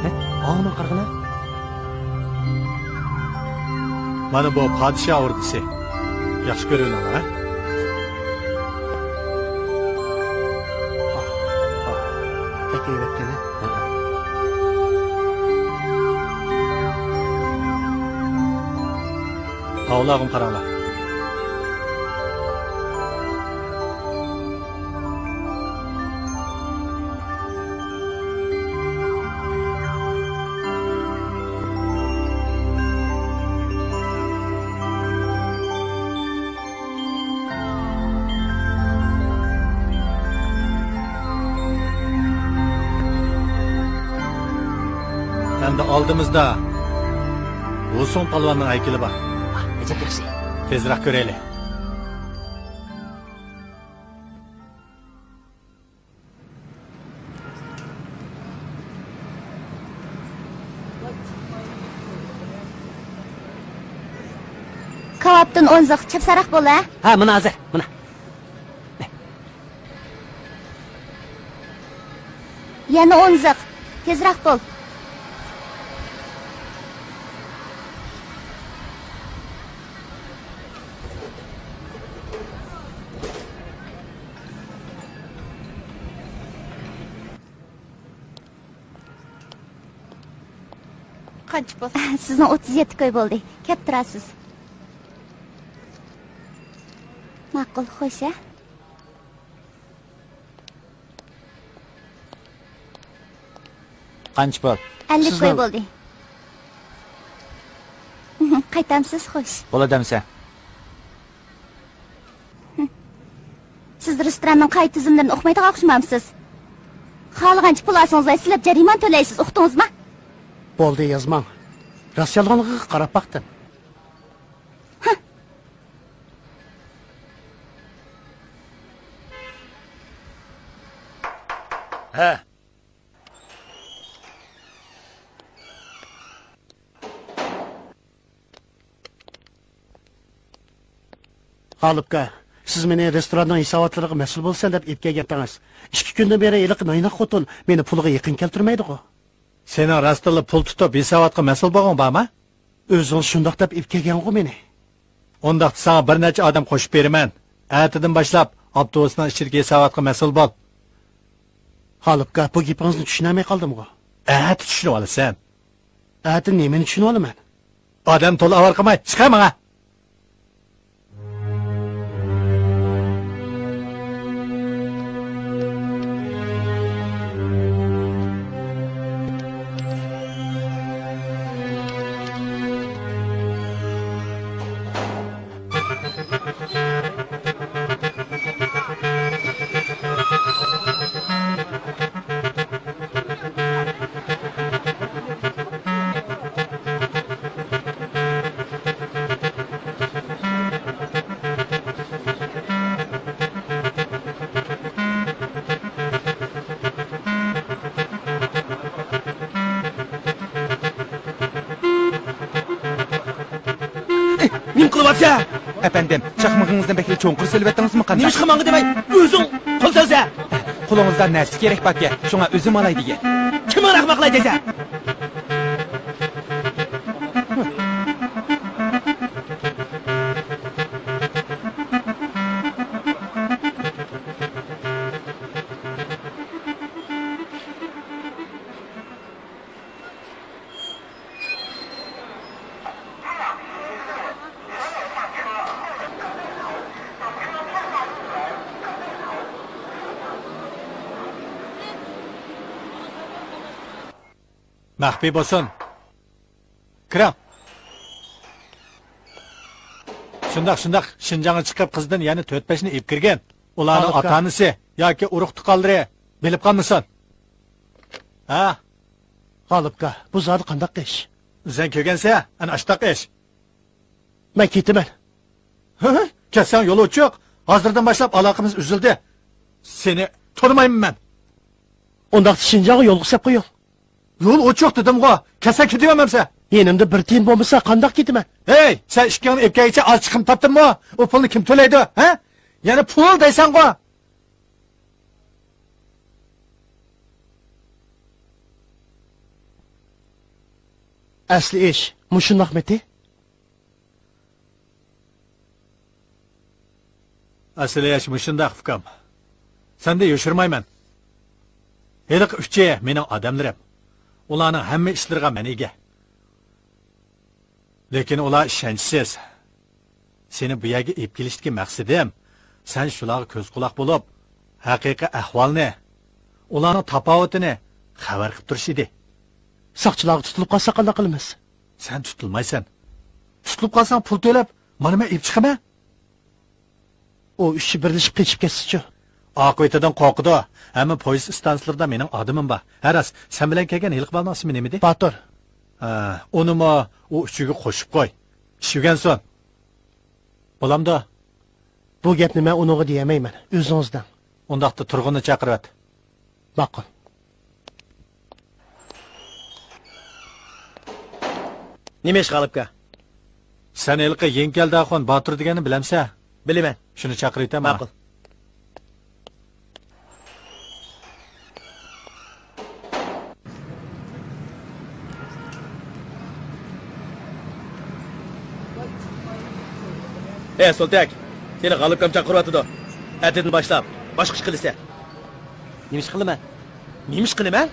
ھە؟ ئاڭا قارىغىنا. مانا بۇ پادىشاھ ئوردىسى. ياخشى كۆرۈۋېلىڭلار، ھە؟ بەك ھەيۋەتكەن، ھە؟ ئاۋۇلارغىمۇ قاراڭلار. ئەمدى ئالدىمىزدا ۋۇسۇڭ پالۋاننىڭ ھەيكىلى بار. ئەجەب ياخشى. تېزرەك كۆرەيلى. كاۋاپتىن ئون زىق، چەپسەنرەك بول، ھە؟ ھە، مانا ھازىر، مانا. يەنە ئون زىق، تېزرەك بول. قانچە پۇل؟ سىزنىڭ ئوتتۇز يەتتە كوي بولدى. كەپ تۇرارسىز. ماقۇل، خوش، ھە؟ قانچە پۇل؟ ئەللىك كوي بولدى. قايتامسىز؟ خوش. بولىدۇ ئەمىسە. سىز رېستوراننىڭ قائىدە-تۈزۈملىرىنى ئۇقمايدىغان ئوخشىمامسىز؟ خالىغانچە پۇل ئالسىڭىز ۋە سىلەپ جەرىمانە تۆلەيسىز، ئۇقتىڭىزمۇ؟ بولدى، يازماڭ. راست-يالغانلىقىغا قاراپ باقتىم. ھە. غالىپكا، سىز مېنى رېستوراننىڭ ھېساباتلىرىغا مەسئۇل بولىسەن دەپ ئېلىپ كەلگەنتىڭىز. ئىككى كۈندىن بېرى ھېلىقى نايناق خوتۇن مېنى پۇلىغا يېقىن كەلتۈرمەيدىغۇ. سېنىڭ راستتىنلا پۇل تۇتۇپ ھېساباتقا مەسئۇل بولغۇڭ بارمۇ؟ ئۆزۈڭ شۇنداق دەپ ئېلىپ كەلگەنغۇ مېنى. ئۇنداقتا ساڭا بىر نەچچە ئادەم قوشۇپ بېرىمەن. ئەتىدىن باشلاپ ئاپتوبۇسنىڭ ئىچىدىكى ھېساباتقا مەسئۇل بول. غالىپكا، بۇ گېپىڭىزنى چۈشىنەلمەي قالدىمغۇ؟ ئەتە چۈشىنىۋالىسەن. ئەتە نېمىنى چۈشىنىۋالىمەن؟ ئادەم تولا ئاۋارە قىلماي، چىقار ماڭا! قىلىۋاتىسەن؟ ئەپەندىم، چاقمىقىڭىزنى بەكلا چوڭقۇر سېلىۋەتتىڭىزمۇ قانداق؟ نېمىشقا ماڭا دېمەي، ئۆزۈڭ قول سالسا؟ قولىڭىزدا نەرسە كېرەك باركەن، شۇڭا ئۆزۈم ئالاي دېگەن. كىمنىڭ ئەخمەقلەر دېسە؟ مەخپىي بولسۇن. كىرىڭ. شۇنداق، شۇنداق. شىنجاڭغا چىقىپ، قىزدىن يەنە تۆت-بەشنى ئېلىپ كىرگەن. ئۇلارنىڭ ئاتا-ئانىسى ياكى ئۇرۇق-تۇغقانلىرى بىلىپ قالمىسۇن. ھە؟ غالىپكا، بۇ زادى قانداق ئىش؟ سەن كۆرگەنسەن، ئەنە ئاشتاق ئىش. مەن كېتىمەن. ھە؟ كەتسەڭ يول ئوچۇق. ھازىردىن باشلاپ ئالاقىمىز ئۈزۈلدى. سېنى تونۇمايمەن مەن. ئۇنداقتا شىنجاڭغا يولغا سەپ قويۇڭ. يول ئوچۇق دېدىمغۇ. كەتسەڭ كېتىۋەرمەمسەن؟ يېنىمدا بىر تىيىن بولمىسا قانداق كېتىمەن؟ ھەي، سەن ئىككىڭنى ئېلىپ كەلگىچە ئاز چىقىم تاپتىممۇ؟ ئۇ پۇلنى كىم تۆلەيدۇ، ھە؟ يەنە پۇل دەيسەنغۇ. ئەسلى ئىش مۇشۇنداقمىتى؟ ئەسلى ئىش مۇشۇنداق، ئۇكام. سەندىن يوشۇرمايمەن. ھېلىقى ئۈچى مېنىڭ ئادەملىرىم. ئۇلارنىڭ ھەممە ئىشلىرىغا مەن ئىگە. لېكىن ئۇلار ئىشەنچسىز. سېنى بۇ يەرگە ئېلىپ كېلىشتىكى مەقسىتىم، سەن شۇلارغا كۆز-قۇلاق بولۇپ، ھەقىقىي ئەھۋالنى، ئۇلارنىڭ تاپاۋىتىنى خەۋەر قىلىپ تۇرۇش ئىدى. ساقچىلارغا تۇتۇلۇپ قالساق قانداق قىلىمىز؟ سەن تۇتۇلمايسەن. تۇتۇلۇپ قالساڭ، پۇل تۆلەپ، مانا مەن ئېلىپ چىقىمەن. ئۇ ئۈچى بىرلىشىپ قېچىپ كەتسىچۇ؟ ئاقىۋىتىدىن قورقىدۇ. ھەممە پويىز ئىستانسىلىرىدا مېنىڭ ئادىمىم بار. ھە راست، سەن بىلەن كەلگەن ھېلىقى بالىنىڭ ئىسمى نېمىدى؟ باتۇر. ھە، ئۇنىمۇ ئۇ ئۈچىگە قوشۇپ قوي. ئىش ئۆگەنسۇن. بولامدۇ؟ بۇ گەپنى مەن ئۇنىڭغا دېيەلمەيمەن. ئۆزىڭىز دەڭ. ئۇنداقتا تۇرغۇننى چاقىرىۋەت. ماقۇل. نېمە ئىش، غالىپكا؟ سەن ھېلىقى يېڭى كەلدى ئاخۇن باتۇر دېگەننى بىلەمسەن؟ بىلىمەن. شۇنى چاقىرىۋېتە ماڭا. ماقۇل. ئە، سولتەك، سېنى غالىپكام چاقىرىۋاتىدۇ. ئەتىدىن باشلاپ باشقا ئىش قىلىسەن. نېمە ئىش قىلىمەن؟ نېمە ئىش قىلىمەن؟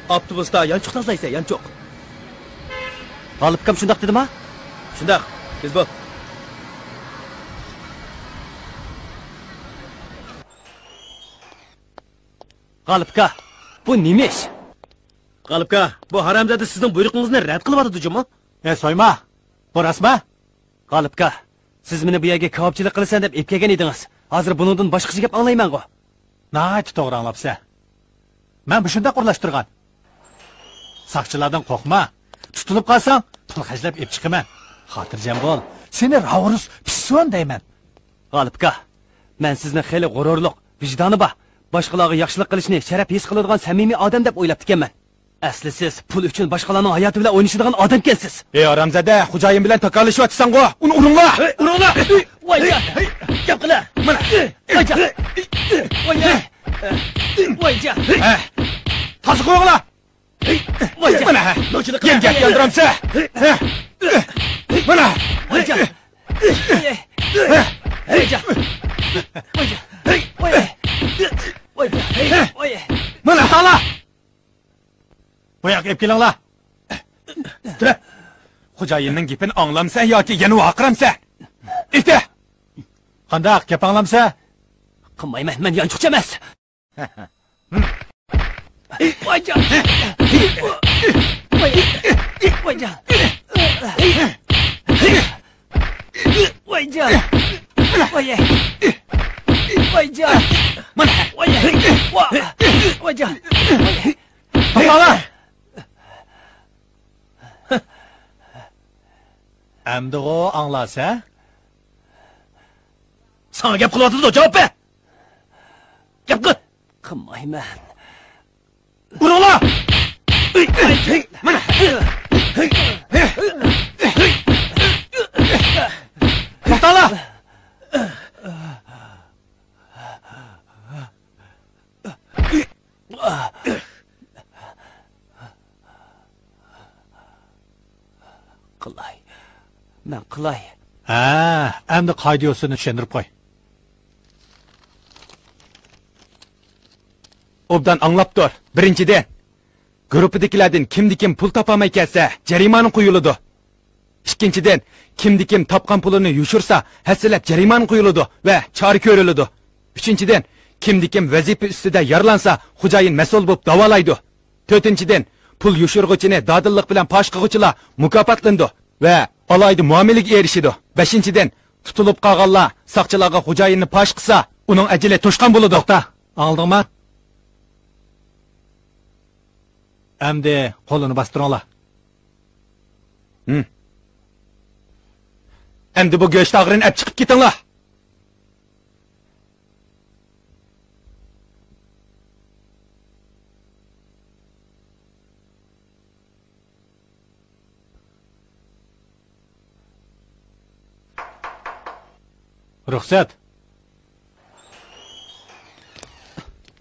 ئاپتوبۇستا يانچۇق تازىلايسەن، يانچۇق. غالىپكام شۇنداق دېدىما؟ شۇنداق، تېز بول. غالىپكا، بۇ نېمە ئىش؟ غالىپكا، بۇ ھارامزادە سىزنىڭ بۇيرۇقىڭىزنى رەت قىلىۋاتىدۇ جۇمۇ. ئە، سويما، بۇ راستما؟ غالىپكا، سىز مېنى بۇ يەرگە كاۋاپچىلىق قىلىسەن دەپ ئېلىپ كەلگەن ئىدىڭىز. ھازىر بۇنىڭدىن باشقىچە گەپ ئاڭلايمەنغۇ. ناھايىتى توغرا ئاڭلاپسەن. مەن مۇشۇنداق ئورۇنلاشتۇرغان. ساقچىلاردىن قورقما. تۇتۇلۇپ قالساڭ، پۇل خەجلەپ ئېلىپ چىقىمەن. خاتىرجەم بول. سېنى راۋۇرۇس پىسسۇن دەيمەن. غالىپكا، مەن سىزنى خېلى غۇرۇرلۇق، ۋىجدانى بار، باشقىلارغا ياخشىلىق قىلىشنى شەرەپ ھېس قىلىدىغان سەمىمىي ئادەم دەپ ئويلاپتىكەنمەن. ئەسلى سىز پۇل ئۈچۈن باشقىلارنىڭ ھاياتى بىلەن ئوينىشىدىغان ئادەمكەنسىز. ئەي ھارامزادە، خوجايىن بىلەن تاكاللىشىۋاتىسەنغۇ، ئۇنى ئۇرۇڭلار! ئۇرۇڭلار! ۋايجان! گەپ قىلە! مانا! ۋايجان! ۋايجان! ۋايجان! ھە! تازا قويۇڭلار! ۋايجان! مانا! يەنە گەپ ياندۇرامسە! ھە! مانا! ۋايجان! ۋايجان! ۋايجان! ۋايجان! ۋايجان! مانا! ھالا! بۇياققا ئېلىپ كېلىڭلار. تۇرە. خوجايىننىڭ گېپىنى ئاڭلامسەن ياكى يەنە ۋارقىرامسەن؟ ئېيتە! قانداق، گەپ ئاڭلامسەن؟ قىلمايمەن، مەن يانچۇقچى ئەمەس. ۋايجان! ۋايجان! ۋايجان! ۋايجان! مانا! ۋايجان! توختاڭلار! ئەمدىغۇ ئاڭلارسەن؟ ساڭا گەپ قىلىۋاتىدۇ، جاۋاب بەر! گەپ قىل! قىلمايمەن. ئۇرۇڭلار! مانا! قىلاي. مەن قىلاي. ھە، ئەمدى قائىدە يوسۇنى چۈشەندۈرۈپ قوي. ئوبدان ئاڭلاپ تۇر. بىرىنچىدىن، گۇرۇپپىدىكىلەردىن كىمدىكىم پۇل تاپالماي كەلسە، جەرىمانە قويۇلىدۇ. ئىككىنچىدىن، كىمدىكىم تاپقان پۇلىنى يوشۇرسا، ھەسسىلەپ جەرىمانە قويۇلىدۇ ۋە چارە كۆرۈلىدۇ. ئۈچىنچىدىن، كىمدىكىم ۋەزىپە ئۈستىدە يارىلانسا، خوجايىن مەسئۇل بولۇپ داۋالايدۇ. تۆتىنچىدىن، پۇل يوشۇرغۇچىنى دادىللىق بىلەن پاش قىلغۇچىلار مۇكاپاتلىنىدۇ ۋە ئالاھىدە مۇئامىلىگە ئېرىشىدۇ. بەشىنچىدىن، تۇتۇلۇپ قالغانلار ساقچىلارغا خوجايىننى پاش قىلسا، ئۇنىڭ ئەجىلى توشقان بولىدۇ. توختا، ئاڭلىدىڭما؟ ئەمدى قولىنى باستۇرۇڭلار. ھىم. ئەمدى بۇ گۆش تاغىرىنى ئەپ چىقىپ كېتىڭلار. رۇخسەت.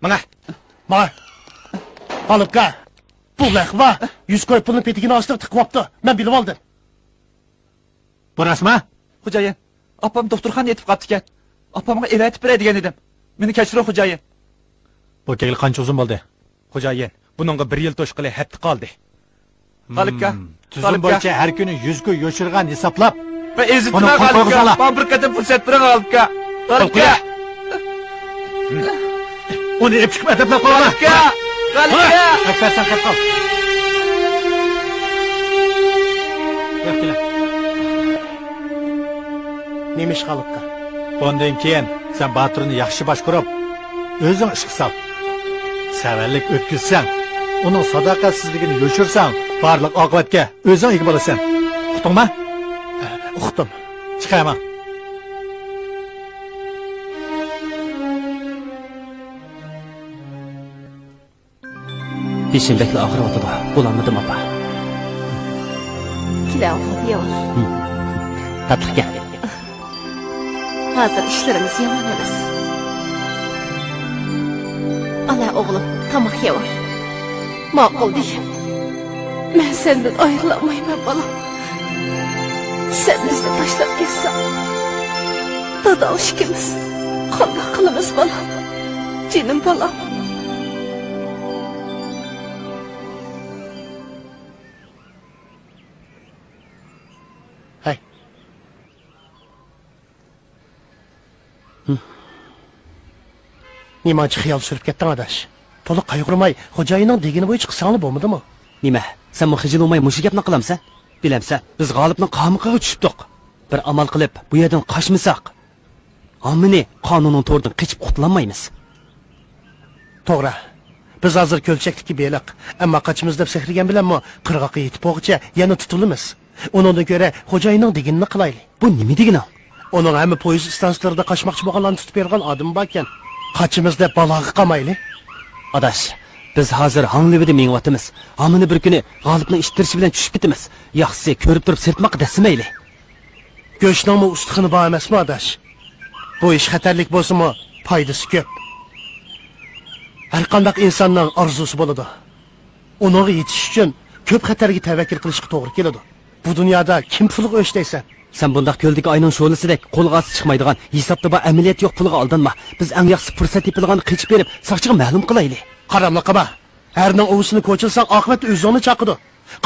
ماڭا. ماڭا. غالىپكا، بۇ لەخۋا يۈز كوي پۇلنى پېتىكىنىڭ ئاستىغا تىقىۋاپتۇ. مەن بىلىۋالدىم. بۇ راستمۇ؟ خوجايىن، ئاپام دوختۇرخانىدا يېتىپ قاپتىكەن. ئاپامغا ئېۋەتىپ بېرەي دېگەن ئىدىم. مېنى كەچۈرۈڭ، خوجايىن. بۇ كەلگىلى قانچە ئۇزۇن بولدى؟ خوجايىن، بۇنىڭغا بىر يىل توشقىلى ھەپتە قالدى. غالىپكا، ھىم، تۈزۈم غالىپكا. بويىچە ھەر كۈنى يۈز كوي يوشۇرغان ھېسابلاپ، بۇنى قول قويغۇزۇڭلار. ماڭا بىر قېتىم پۇرسەت بېرىڭ، غالىپكا. غالىپكا. ئۇنى ئېلىپ چىقىپ ئەدەپلەپ قويۇڭلار. غالىپكا! غالىپكا! ئەكبەر، سەن قېتىپ قال. ياق، كېلە. نېمە ئىش، غالىپكا؟ بۇندىن كېيىن سەن باتۇرنى ياخشى باشقۇرۇپ، ئۆزۈڭ ئىشقا سال. سەۋەنلىك ئۆتكۈزسەڭ، ئۇنىڭ ساداقەتسىزلىكىنى يوشۇرساڭ، بارلىق ئاقىۋەتكە ئۆزۈڭ ئىگە بولىسەن. ئۇقتۇڭما؟ ئۇقتۇم. چىقايما. بېشىم بەكلا ئاغرىۋاتىدۇ. بولالمىدىم، ئاپا. كېلە، ئوغلۇم، يەۋر. ھىم. تاتلىق گەپ. ھازىر ئىشلىرىمىز يامان ئەمەس. ئانا، ئوغلۇم، تاماق يەۋر. ماقۇل دېگەن. مەن سەندىن ئايرىلالمايمەن، بالام. سەن بىزنى تاشلاپ كەتسەڭ، داداڭ ئىككىمىز قانداق قىلىمىز، بالام؟ جېنىم بالام. ھەي. نېمانچە خىيال سۈرۈپ كەتتىڭ، ئاداش؟ تولا قايغۇرماي، خوجايىننىڭ دېگىنى بويىچە قىلساڭلا بولمىدىمۇ؟ نېمە، سەنمۇ خىجىل بولماي مۇشۇ گەپنى قىلامسەن؟ بىلەمسەن، بىز غالىپنىڭ قامىقىغا چۈشۈپتۇق. بىر ئامال قىلىپ، بۇ يەردىن قاچمىساق. ھاممىنى قانۇننىڭ تورىدىن قېچىپ قۇتۇلالمايمىز. توغرا. بىز ھازىر كۆلچەكتىكى بېلىق. ئەمما قاچىمىز دەپ سەكرىگەن بىلەنمۇ قىرغاققا يېتىپ بولغۇچە يەنە تۇتۇلىمىز. ئۇنىڭدىن كۆرە خوجايىننىڭ دېگىنىنى قىلايلى. بۇ نېمە دېگىنىڭ؟ ئۇنىڭ ھەممە پويىز ئىستانسىلىرىدا قاچماقچى بولغانلارنى تۇتۇپ بېرىدىغان ئادىمى باركەن. قاچىمىز دەپ بالاغا قامايلى. ئاداش، بىز ھازىر ھاڭ لېۋىدە مېڭىۋاتىمىز. ھامىنى بىر كۈنى غالىپنىڭ ئىتتىرىشى بىلەن چۈشۈپ كېتىمىز. ياخشىسى، كۆرۈپ تۇرۇپ سىرتماققا دەسسىمەيلى. گۆشنىڭمۇ ئۇستىخىنى بار ئەمەسمۇ، ئاداش؟ بۇ ئىش خەتەرلىك بولسىمۇ، پايدىسى كۆپ. ھەرقانداق ئىنساننىڭ ئارزۇسى بولىدۇ. ئۇنىڭغا يېتىش ئۈچۈن كۆپ خەتەرگە تەۋەككۈل قىلىشقا توغرا كېلىدۇ. بۇ دۇنيادا كىم پۇلغا ئۆچ دەيسەن؟ سەن بۇنداق كۆلدىكى ئاينىڭ شولىسىدەك قولغا ئالسا چىقمايدىغان، ھېسابتا بار ئەمەلىيەت يوق پۇلغا ئالدانما. بىز ئەڭ ياخشىسى پۇرسەت تېپىلغاندا قېچىپ بېرىپ، ساقچىغا مەلۇم قىلايلى. قاراملىق قىلما. ھەرنىڭ ئۇۋىسىنى كوچىلىساڭ، ئاقىۋەتتە ئۆزۈڭنى چاقىدۇ.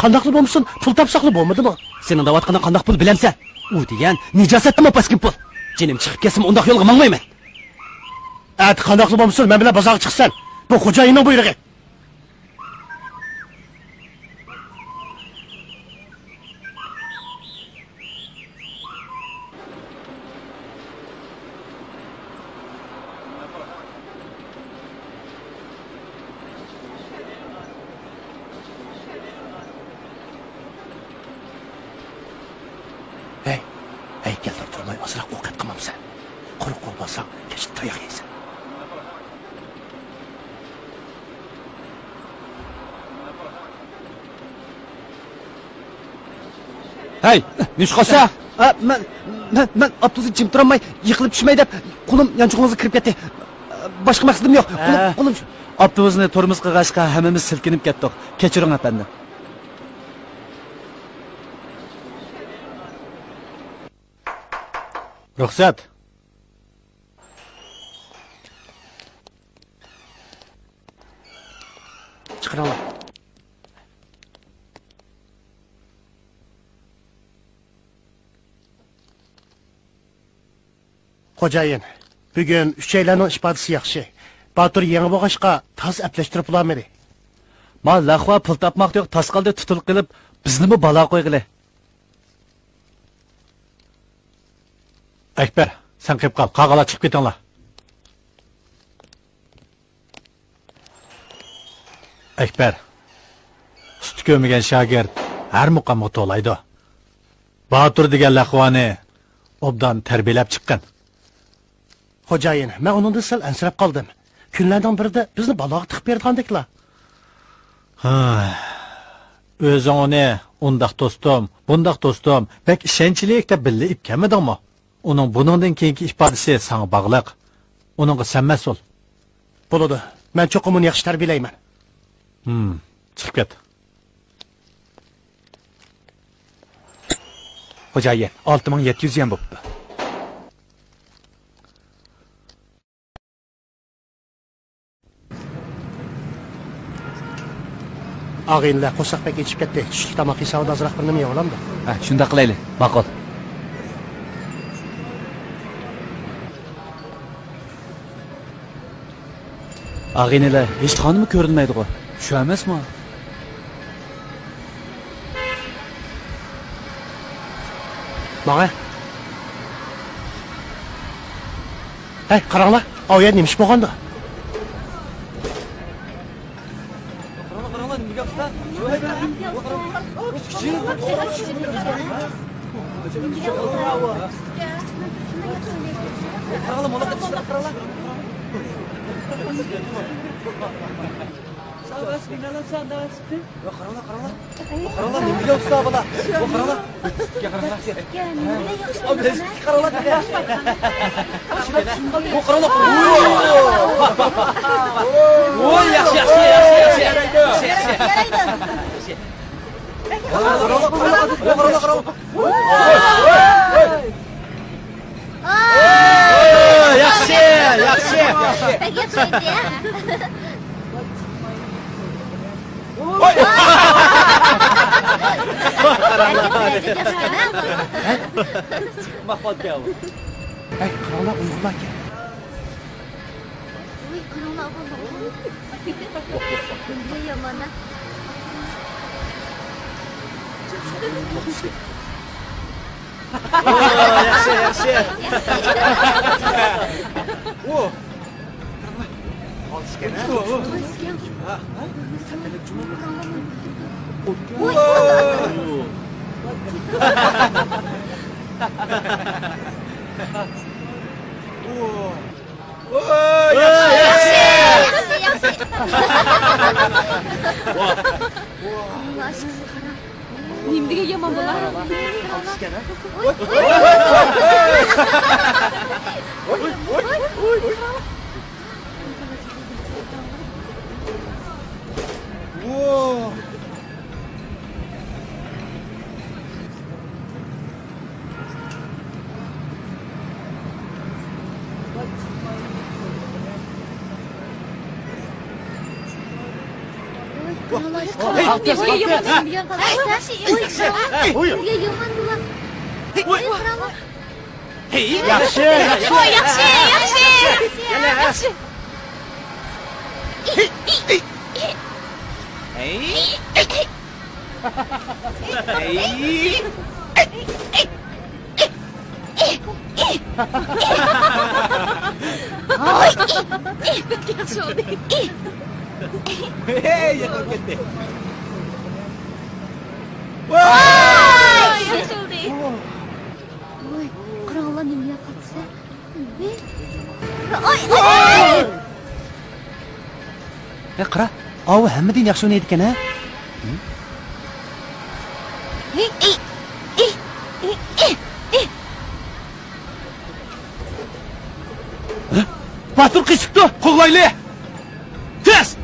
قانداقلا بولمىسۇن، پۇل تاپساقلا بولمىدىمۇ؟ سېنىڭ دەۋاتقىنىڭ قانداق پۇل بىلەمسەن؟ ئۇ دېگەن نىجاسەتتىنمۇ پاسكىنا پۇل. جېنىم چىقىپ كەتسىمۇ ئۇنداق يولغا ماڭمايمەن. ئەتە قانداقلا بولمىسۇن، مەن بىلەن بازارغا چىقىسەن. بۇ خوجايىننىڭ بۇيرۇقى. ھەي، ھەيكەلدە تۇرماي ئازراق ئوقەت قىلمامسەن؟ قۇرۇق قول بارساڭ، كەچتە تاياق يەيسەن. ھەي، نېشقاسا؟ ئا، مەن، مەن، مەن ئاپتوبۇسنى جىم تۇرالماي، يىقىلىپ چۈشمەي دەپ، قولۇم يانچۇقىڭىزغا كىرىپ كەتتى. باشقا مەقسىتىم يوق. قولۇم، ھە. قولۇم شۇ. ئاپتوبۇسنى تورمۇز قىلغاچقا، ھەممىمىز سىلكىنىپ كەتتۇق. كەچۈرۈڭ، ئەپەندىم. رۇخسەت. چىقىرىڭلار. خوجايىن، بۈگۈن ئۈچەيلەننىڭ ئىپادىسى ياخشى. باتۇر يېڭى بولغاچقا، تاز ئەپلەشتۈرۈپ بولالمىدى. ما لەخۋا پۇل تاپماق يوق، تاس قالدى تۇتۇلۇپ قېلىپ، بىزنىمۇ بالاغا قويغىلى. ئەكبەر، سەن قېلىپ قال، قالغانلار چىقىپ كېتىڭلار. ئەكبەر، ئۇستا كۆرمىگەن شاگىرت ھەر مۇقامغا تولايدۇ. باتۇر دېگەن لەخۋانى ئوبدان تەربىيەلەپ چىققىن. خوجايىن، مەن ئۇنىڭدىن سەل ئەنسىرەپ قالدىم. كۈنلەرنىڭ بىرىدە بىزنى بالاغا تىقىپ بېرىدىغاندەكلا. ھا، ئۆزۈڭ ئۇنى ئۇنداق دوستۇم، بۇنداق دوستۇم، بەك ئىشەنچلىك دەپ بىللە ئېلىپ كەلمىدىڭمۇ؟ ئۇنىڭ بۇنىڭدىن كېيىنكى ئىپادىسى ساڭا باغلىق. ئۇنىڭغا سەن مەسئۇل. بولىدۇ. مەن چوقۇم ئۇنى ياخشى تەربىيەلەيمەن. ھىم، چىقىپ كەت. خوجايىن، ئالتە مىڭ يەتتە يۈز يۈەن بوپتۇ. ئاغىنىلەر، قورساق بەك ئېچىپ كەتتى. چۈشلۈك تاماق ھېسابىدا ئازراق بىر نېمە يەۋالامدۇ؟ ھە، شۇنداق قىلايلى. ماقۇل. ئاغىنىلەر، ھېچ خانىمى كۆرۈنمەيدىغۇ؟ شۇ ئەمەسمۇ؟ ماڭە. ھەي، قاراڭلار، ئاۋۇ يەردە نېمە ئىش بولغاندۇ؟ قاراڭلار، مانا قېتىشلار، قاراڭلار. ساغ ئاستى، مانا ساغ ئاستى. يا، قاراڭلار، قاراڭلار. قاراڭلار، نېمە دېگەن ئۇستا بالا. بۇ قاراڭلار. بىزگە قاراڭلار. ئا، بىزگە قاراڭلار. بۇ قاراڭلار. ۋوي، ياخشى، ياخشى، ياخشى، ياخشى. ياخشى، ياخشى. قاراڭلار، قاراڭلار، قاراڭلار. ياخشى، ياخشى. بەك ياخشى ئېيتتى، ھە؟ ماقۇل گەپ. ھەي، قاراڭلار، ئۇيغۇرلاركەن. ۋوي، قاراڭلار، ئاپام. يامان-ە. ياخشى، ياخشى. ۋوي. ۋوي، ياخشى، ياخشى، ياخشى. نېمە دېگەن يامان بۇلار. ياخشى، ياخشى. ياخشى، ياخشى. ياخشى. ياخشى بولدى. يىقىلىپ كەتتى. ۋاي! يىقىلدى. ۋاي، قاراڭلار، نېمە ياقىپسە؟ ۋاي! ھە، قارا، ئاۋۇ ھەممىدىن ياخشى ئوينايدىكەن، ھە؟ ھە؟ باتۇر قېچىپتۇ! قوغلايلى! تېز!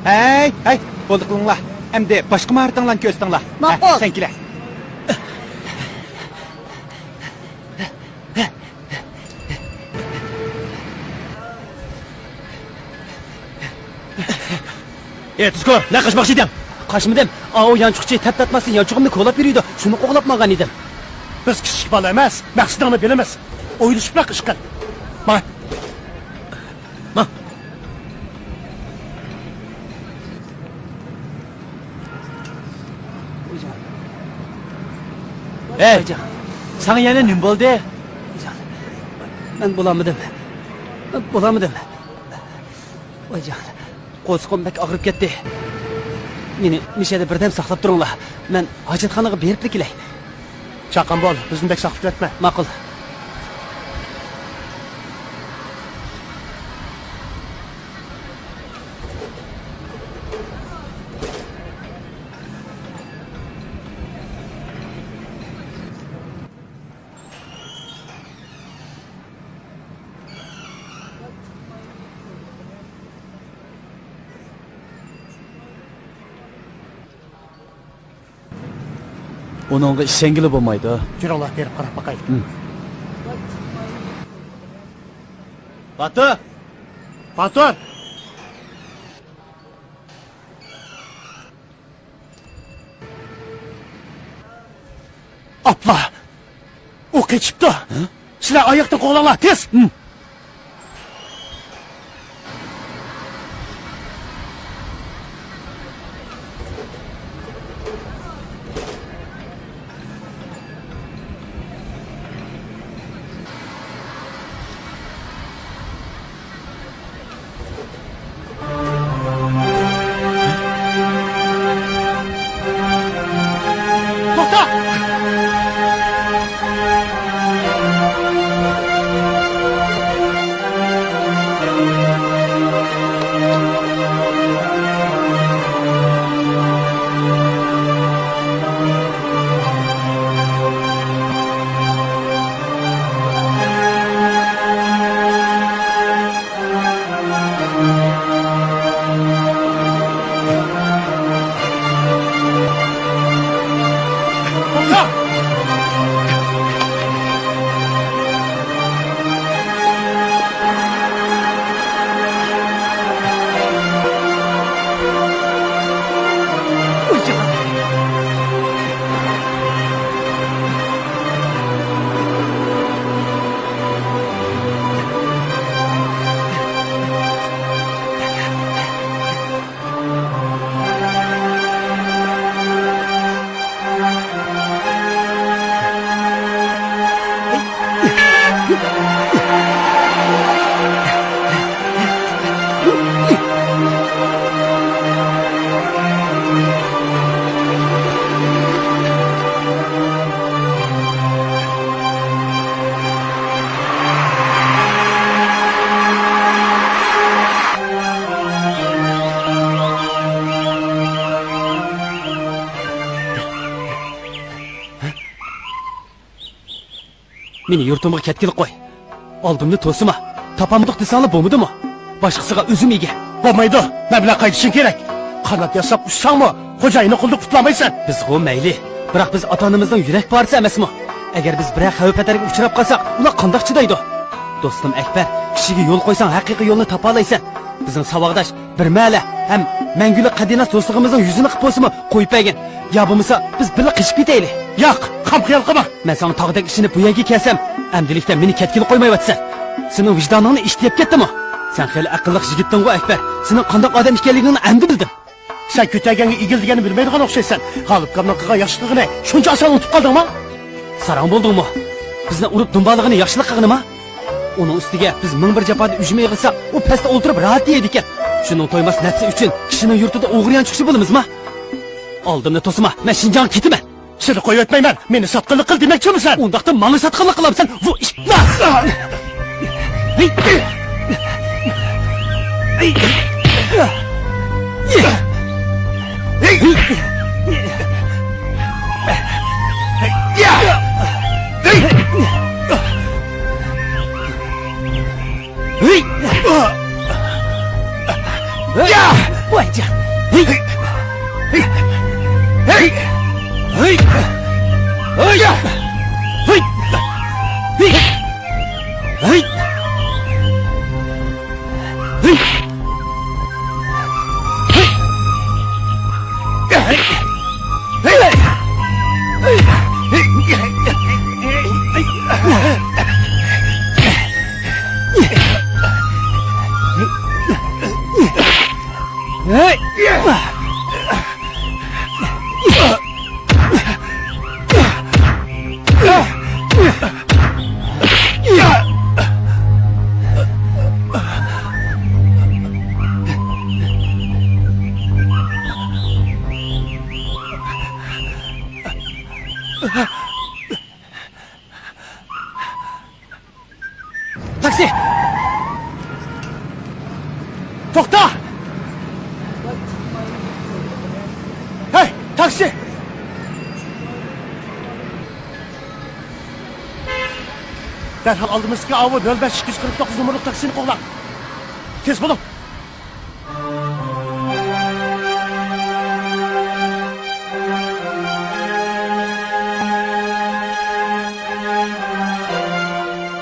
ھەي، ھەي، بولدى قىلىڭلار. ئەمدى باشقا ماھارىتىڭلارنى كۆرسىتىڭلار. ماقۇل. ھە، سەن كېلە. ئەي، تېزكور، نە قاچماقچى ئىدىڭ؟ قاچمىدىم. ئاۋۇ يانچۇقچى تەپ تارتماستىن يانچۇقۇمنى كولاپ يۈرىدۇ. شۇنى قوغلاپ ماڭغان ئىدىم. بىز كىچىك بالا ئەمەس، مەقسىتىڭنى بىلىمىز. ئويلىشىپراق ئىش قىل. ماڭ. ماڭ. ھەي! ساڭا يەنە نېمە بولدى؟ مەن بولالمىدىم. مەن بولالمىدىم. ۋايجان، قورسىقىم بەك ئاغرىپ كەتتى. مېنى مۇشۇ يەردە بىردەم ساقلاپ تۇرۇڭلار. مەن ھاجەتخانىغا بېرىپلا كېلەي. چاققان بول، بىزنى بەك ساقلاپ كەتمە. ماقۇل. ئۇنىڭغا ئىشەنگىلى بولمايدۇ. يۈرۈڭلار، بېرىپ قاراپ باقايلى. ھىم. باتۇر! باتۇر! ئاپلا! ئۇ قېچىپتۇ. ھە؟ سىلەر ئاياقتىن قوغلاڭلار، تېز! ھىم. توختا! مېنى يۇرتۇمغا كەتكىلى قوي. ئالدىمنى توسىما. تاپالمىدۇق دېسەڭلا بولمىدىمۇ؟ باشقىسىغا ئۆزۈم ئىگە. بولمايدۇ. مەن بىلەن قايتىشىڭ كېرەك. قانات ياساپ ئۇچساڭمۇ، خوجايىننىڭ قولىدا قۇتۇلالمايسەن. بىزغۇ مەيلى. بىراق بىز ئاتا-ئانىمىزنىڭ يۈرەك پارىسى ئەمەسمۇ؟ ئەگەر بىز بىرەر خەۋپ-خەتەرگە ئۇچراپ قالساق، ئۇلار قانداق چىدايدۇ؟ دوستۇم ئەكبەر، كىشىگە يول قويساڭ، ھەقىقىي يولنى تاپالايسەن. بىزنىڭ ساۋاقداش بىر مەھەللە ھەم مەڭگۈلۈك قەدىناس دوستلۇقىمىزنىڭ يۈزىنى قىپ بولسىمۇ قويۇپ بەرگىن. يا بولمىسا بىز بىرلا قېچىپ كېتەيلى. ياق، خام خىيال قىلما. مەن ساڭا تاغدەك ئىشىنىپ بۇ يەرگە كەلسەم، ئەمدىلىكتە مېنى كەتكىلى قويمايۋاتىسەن. سېنىڭ ۋىجدانىڭنى ئىت يەپ كەتتىمۇ؟ سەن خېلى ئەقىللىق يىگىتتىڭغۇ، ئەكبەر. سېنىڭ قانداق ئادەم ئىكەنلىكىڭنى ئەمدى بىلدىم. سەن كۆتەرگەنگە ئېگىلدىگەننى بىلمەيدىغان ئوخشايسەن. غالىپكامنىڭ قىلغان ياخشىلىقىنى شۇنچە ئاسان ئۇنتۇپ قالدىڭما؟ ساراڭ بولدۇڭمۇ؟ بىزنى ئۇرۇپ دۇمبالىغىنى ياخشىلىق قىلغىنىما؟ ئۇنىڭ ئۈستىگە بىز مىڭ بىر جاپادا ئۈجمە يىغساق، ئۇ پەستە ئولتۇرۇپ راھەت يەيدىكەن. شۇنىڭ تويماس نەپسى ئۈچۈن كىشىنىڭ يۇرتىدا ئوغرى يانچۇقچى بولىمىزما؟ ئالدىمنى توسىما، مەن شىنجاڭغا كېتىمەن. سېنى قويۇۋەتمەيمەن، مېنى ساتقىنلىق قىل دېمەكچىمۇ سەن؟ ئۇنداقتا ماڭا ساتقىنلىق قىلامسەن، ۋۇ ئىپلاس! ۋايجان، تاكسى! توختا! ھەي، تاكسى! دەرھال ئالدىمىزدىكى ئاۋۇ نۆل بەش ئىككى يۈز قىرىق توققۇز نومۇرلۇق تاكسىنى قوغلاڭ. تېز بولۇڭ!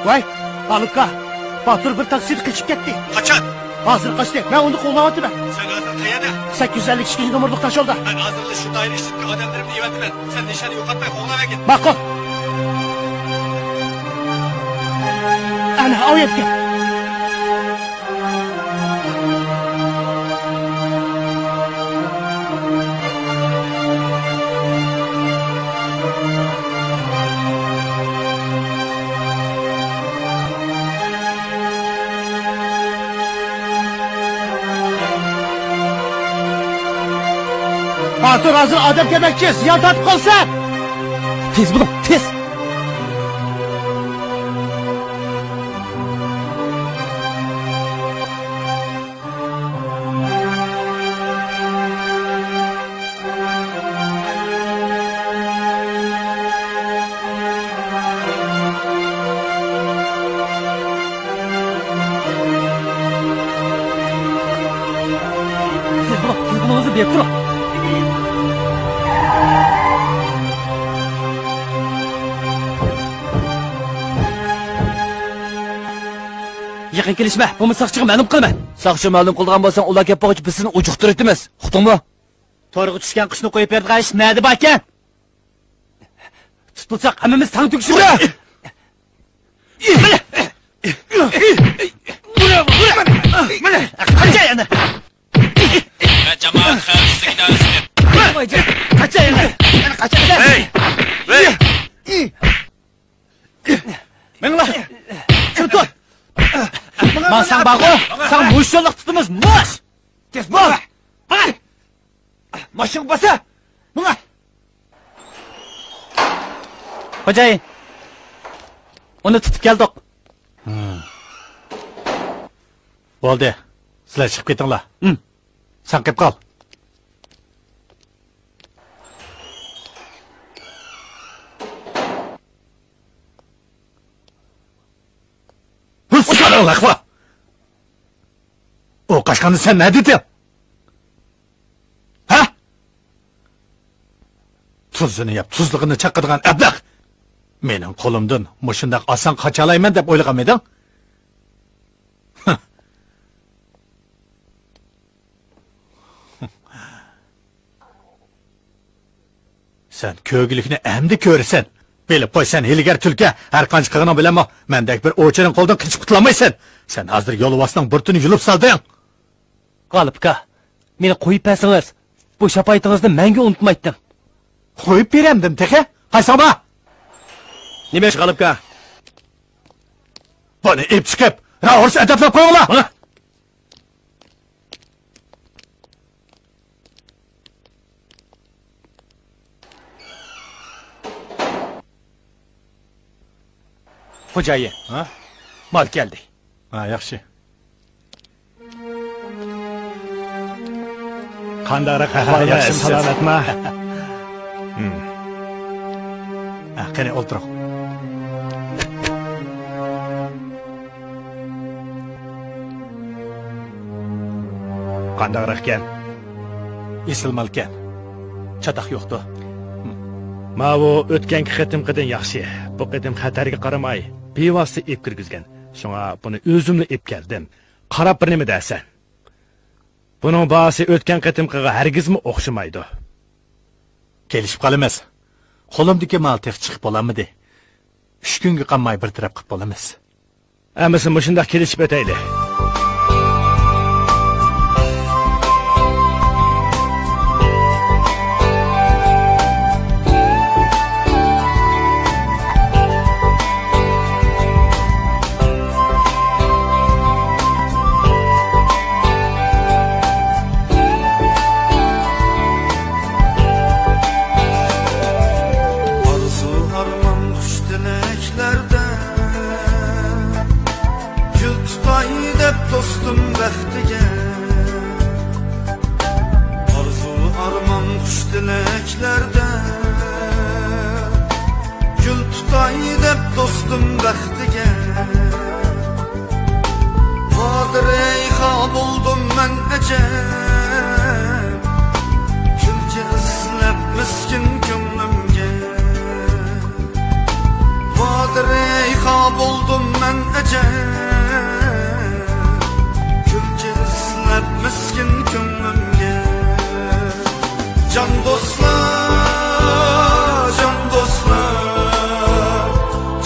ۋاي، غالىپكا، باتۇر بىر تاكسىدا قېچىپ كەتتى. قاچان؟ ھازىر قاچتى. مەن ئۇنى قوغلاۋاتىمەن. سەن ھازىر قەيەردە؟ سەككىز يۈز ئەللىك ئىككىنچى نومۇرلۇق تاشيولدا. مەن ھازىرلا شۇ دائىرە ئىچىدىكى ئادەملىرىمنى ئەۋەتىمەن. سەن نىشاننى يوقاتماي قوغلاۋەرگىن. ماقۇل. ئەنە، ئاۋۇ يەتكەن. باتۇر، ھازىر ئادەم كەلمەكچى، زىيان تارتىپ قالسا! تېز بولۇڭ، تېز! تېز بولۇڭ، تېلېفونىڭىزنى بېرىپ تۇرۇڭ. يېقىن كېلىشمە، بولمىسا ساقچىغا مەلۇم قىلىمەن. ساقچىغا مەلۇم قىلىدىغان بولساڭ، ئۇلار كەپ بولغۇچە بىز سېنى ئۇجۇقتۇرۇۋېتىمىز. ئۇقتۇڭمۇ؟ تورغا چۈشكەن قۇشنى قويۇپ بېرىدىغان ئىش نەدە باركەن؟ تۇتۇلساق ھەممىمىز تەڭ تۈگىشىمىز. مانا، مانا، قاچا يەنە. ۋە جامائەت خەۋپسىزلىك ئىدارىسى. قاچا يەنە. يەنە قاچا. ھەي! ھەي! مېڭىڭلار! شۇنى تۇت! ماڭساڭ بارغۇ، ساڭا مۇشۇ يوللۇق تۇتىمىز، مۇش! تېز بول! بار! ماشىنىغا باسا! ماڭا! خوجايىن، ئۇنى تۇتۇپ كەلدۇق. بولدى، سىلەر چىقىپ كېتىڭلار. سەن قېپ قال. ئۇ قاچقاندا سەن نەدە ئىدىڭ؟ ھە؟ تۇزىنى يەپ، تۇزلۇقىنى چاققىدىغان ئەبلەخ! مېنىڭ قولۇمدىن مۇشۇنداق ئاسان قاچالايمەن دەپ ئويلىغانمىدىڭ؟ سەن كۆرگۈلۈكنى ئەمدى كۆرىسەن. بىلىپ قوي، سەن ھىيلىگەر تۈلكە، ھەر قانچە قىلغىنىڭ بىلەنمۇ مەندەك بىر ئوۋچىنىڭ قولىدىن قېچىپ قۇتۇلالمايسەن. سەن ھازىر يولۋاسنىڭ بۇرۇتىنى يۇلۇپ سالدىڭ. غالىپ ئاكا، مېنى قويۇپ بەرسىڭىز، بۇ شاپائىتىڭىزنى مەڭگۈ ئۇنتۇمايتتىم. قويۇپ بېرەمدىم تېخى؟ قايسىڭ بار؟ نېمە ئىش، غالىپ ئاكا؟ بۇنى ئېلىپ چىقىپ، راۋۇرۇس ئەدەپلەپ قويۇڭلار! مانا! خوجايىن. ھە؟ مال كەلدى. ھە، ياخشى. قانداقراق ئەھۋالىڭلار، ياخشىمۇ، سالامەتمۇ؟ ھە، قېنى، ئولتۇرۇڭ. قانداقراق ئىكەن؟ ئېسىل مالكەن. چاتاق يوقتۇ. ماۋۇ ئۆتكەنكى قېتىمقىدىن ياخشى. بۇ قېتىم خەتەرگە قارىماي، بىۋاسىتە ئېلىپ كىرگۈزگەن. شۇڭا بۇنى ئۆزۈملا ئېلىپ كەلدىم. قاراپ بىر نېمە دەرسەن. بۇنىڭ باھاسى ئۆتكەن قېتىمقىغا ھەرگىزمۇ ئوخشىمايدۇ. كېلىشىپ قالىمىز. قولۇمدىكى مال تېخى چىقىپ بولالمىدى. ئۈچ كۈنگە قالماي بىر تەرەپ قىلىپ بولىمىز. ھەممىسىنى مۇشۇنداق كېلىشىپ ئۆتەيلى. ئارزۇ ئارمان خۇش تىلەكلەردە، گۈل تۇتاي دەپ دوستۇم بەختىگە. ئارزۇ ئارمان خۇش تىلەكلەردە، گۈل تۇتاي دەپ دوستۇم بەختىگە. ۋادىرەي خار بولدۇم مەن ئەجەب، كۈلكە ئىزلەپ مىسكىن كۆڭلۈمگە. ۋادىرەي خار بولدۇم مەن ئەجەب، كۈلكە ئىزلەپ مىسكىن كۆڭلۈمگە. جان دوستلار، جان دوستلار،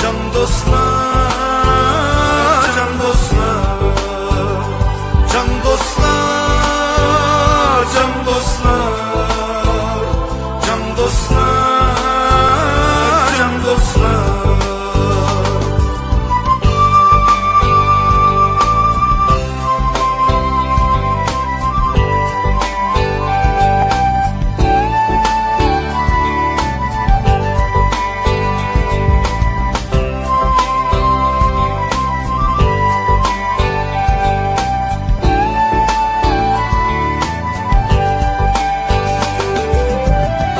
جان دوستلار، جان دوستلار، جان دوستلار، جان دوستلار. جان دوستلار، جان دوستلار.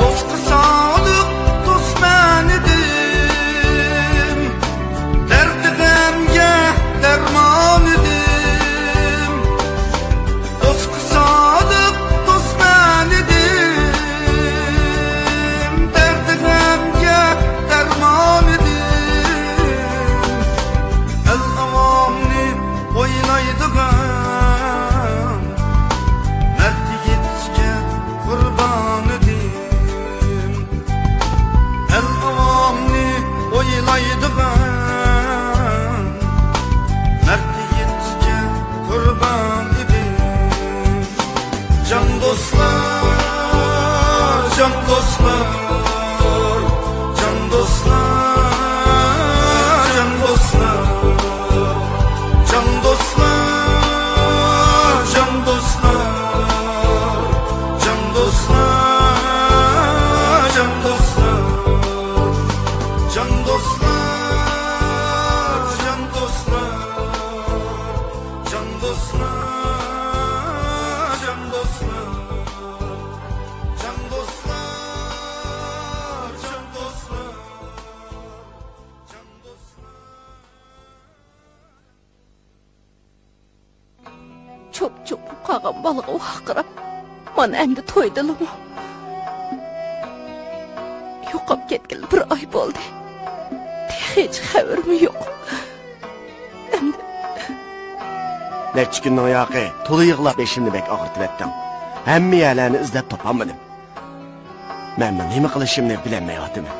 دوستقا سادىق دوست مەن ئىدىم، دەردى غەمگە دەرمان ئىدىم. دوستقا سادىق دوست مەن ئىدىم، دەردى غەمگە دەرمان ئىدىم. ئەل ئاۋامنى ئويلايدىغان مەرد يىگىتكە قۇربان ئىدىم. ئەل ئاۋامنى ئويلايدىغان مەرد يىگىتكە قۇربان ئىدىم. جان دوستلار، جان دوستلار، جان دوستلار، جان دوستلار، جان دوستلار، جان دوستلار، جان دوستلار، جان دوستلار، جان دوستلار، جان دوستلار. جان دوستلار، جان دوستلار، جان دوستلار، جان دوستلار، جان دوستلار. چوپ-چوپ بولۇپ قالغان بالىغا ۋارقىراپ، مانا ئەمدى تويدىلىمۇ؟ يوقاپ كەتكىلى بىر ئاي بولدى. تېخىچە خەۋىرىمۇ يوق. ئەمدى نەچچە كۈننىڭ ياقى تولا يىغلاپ بېشىمنى بەك ئاغرىتىۋەتتىڭ. ھەممە يەرلەرنى ئىزدەپ تاپالمىدىم. مەنمۇ نېمە قىلىشىمنى بىلەلمەيۋاتىمەن.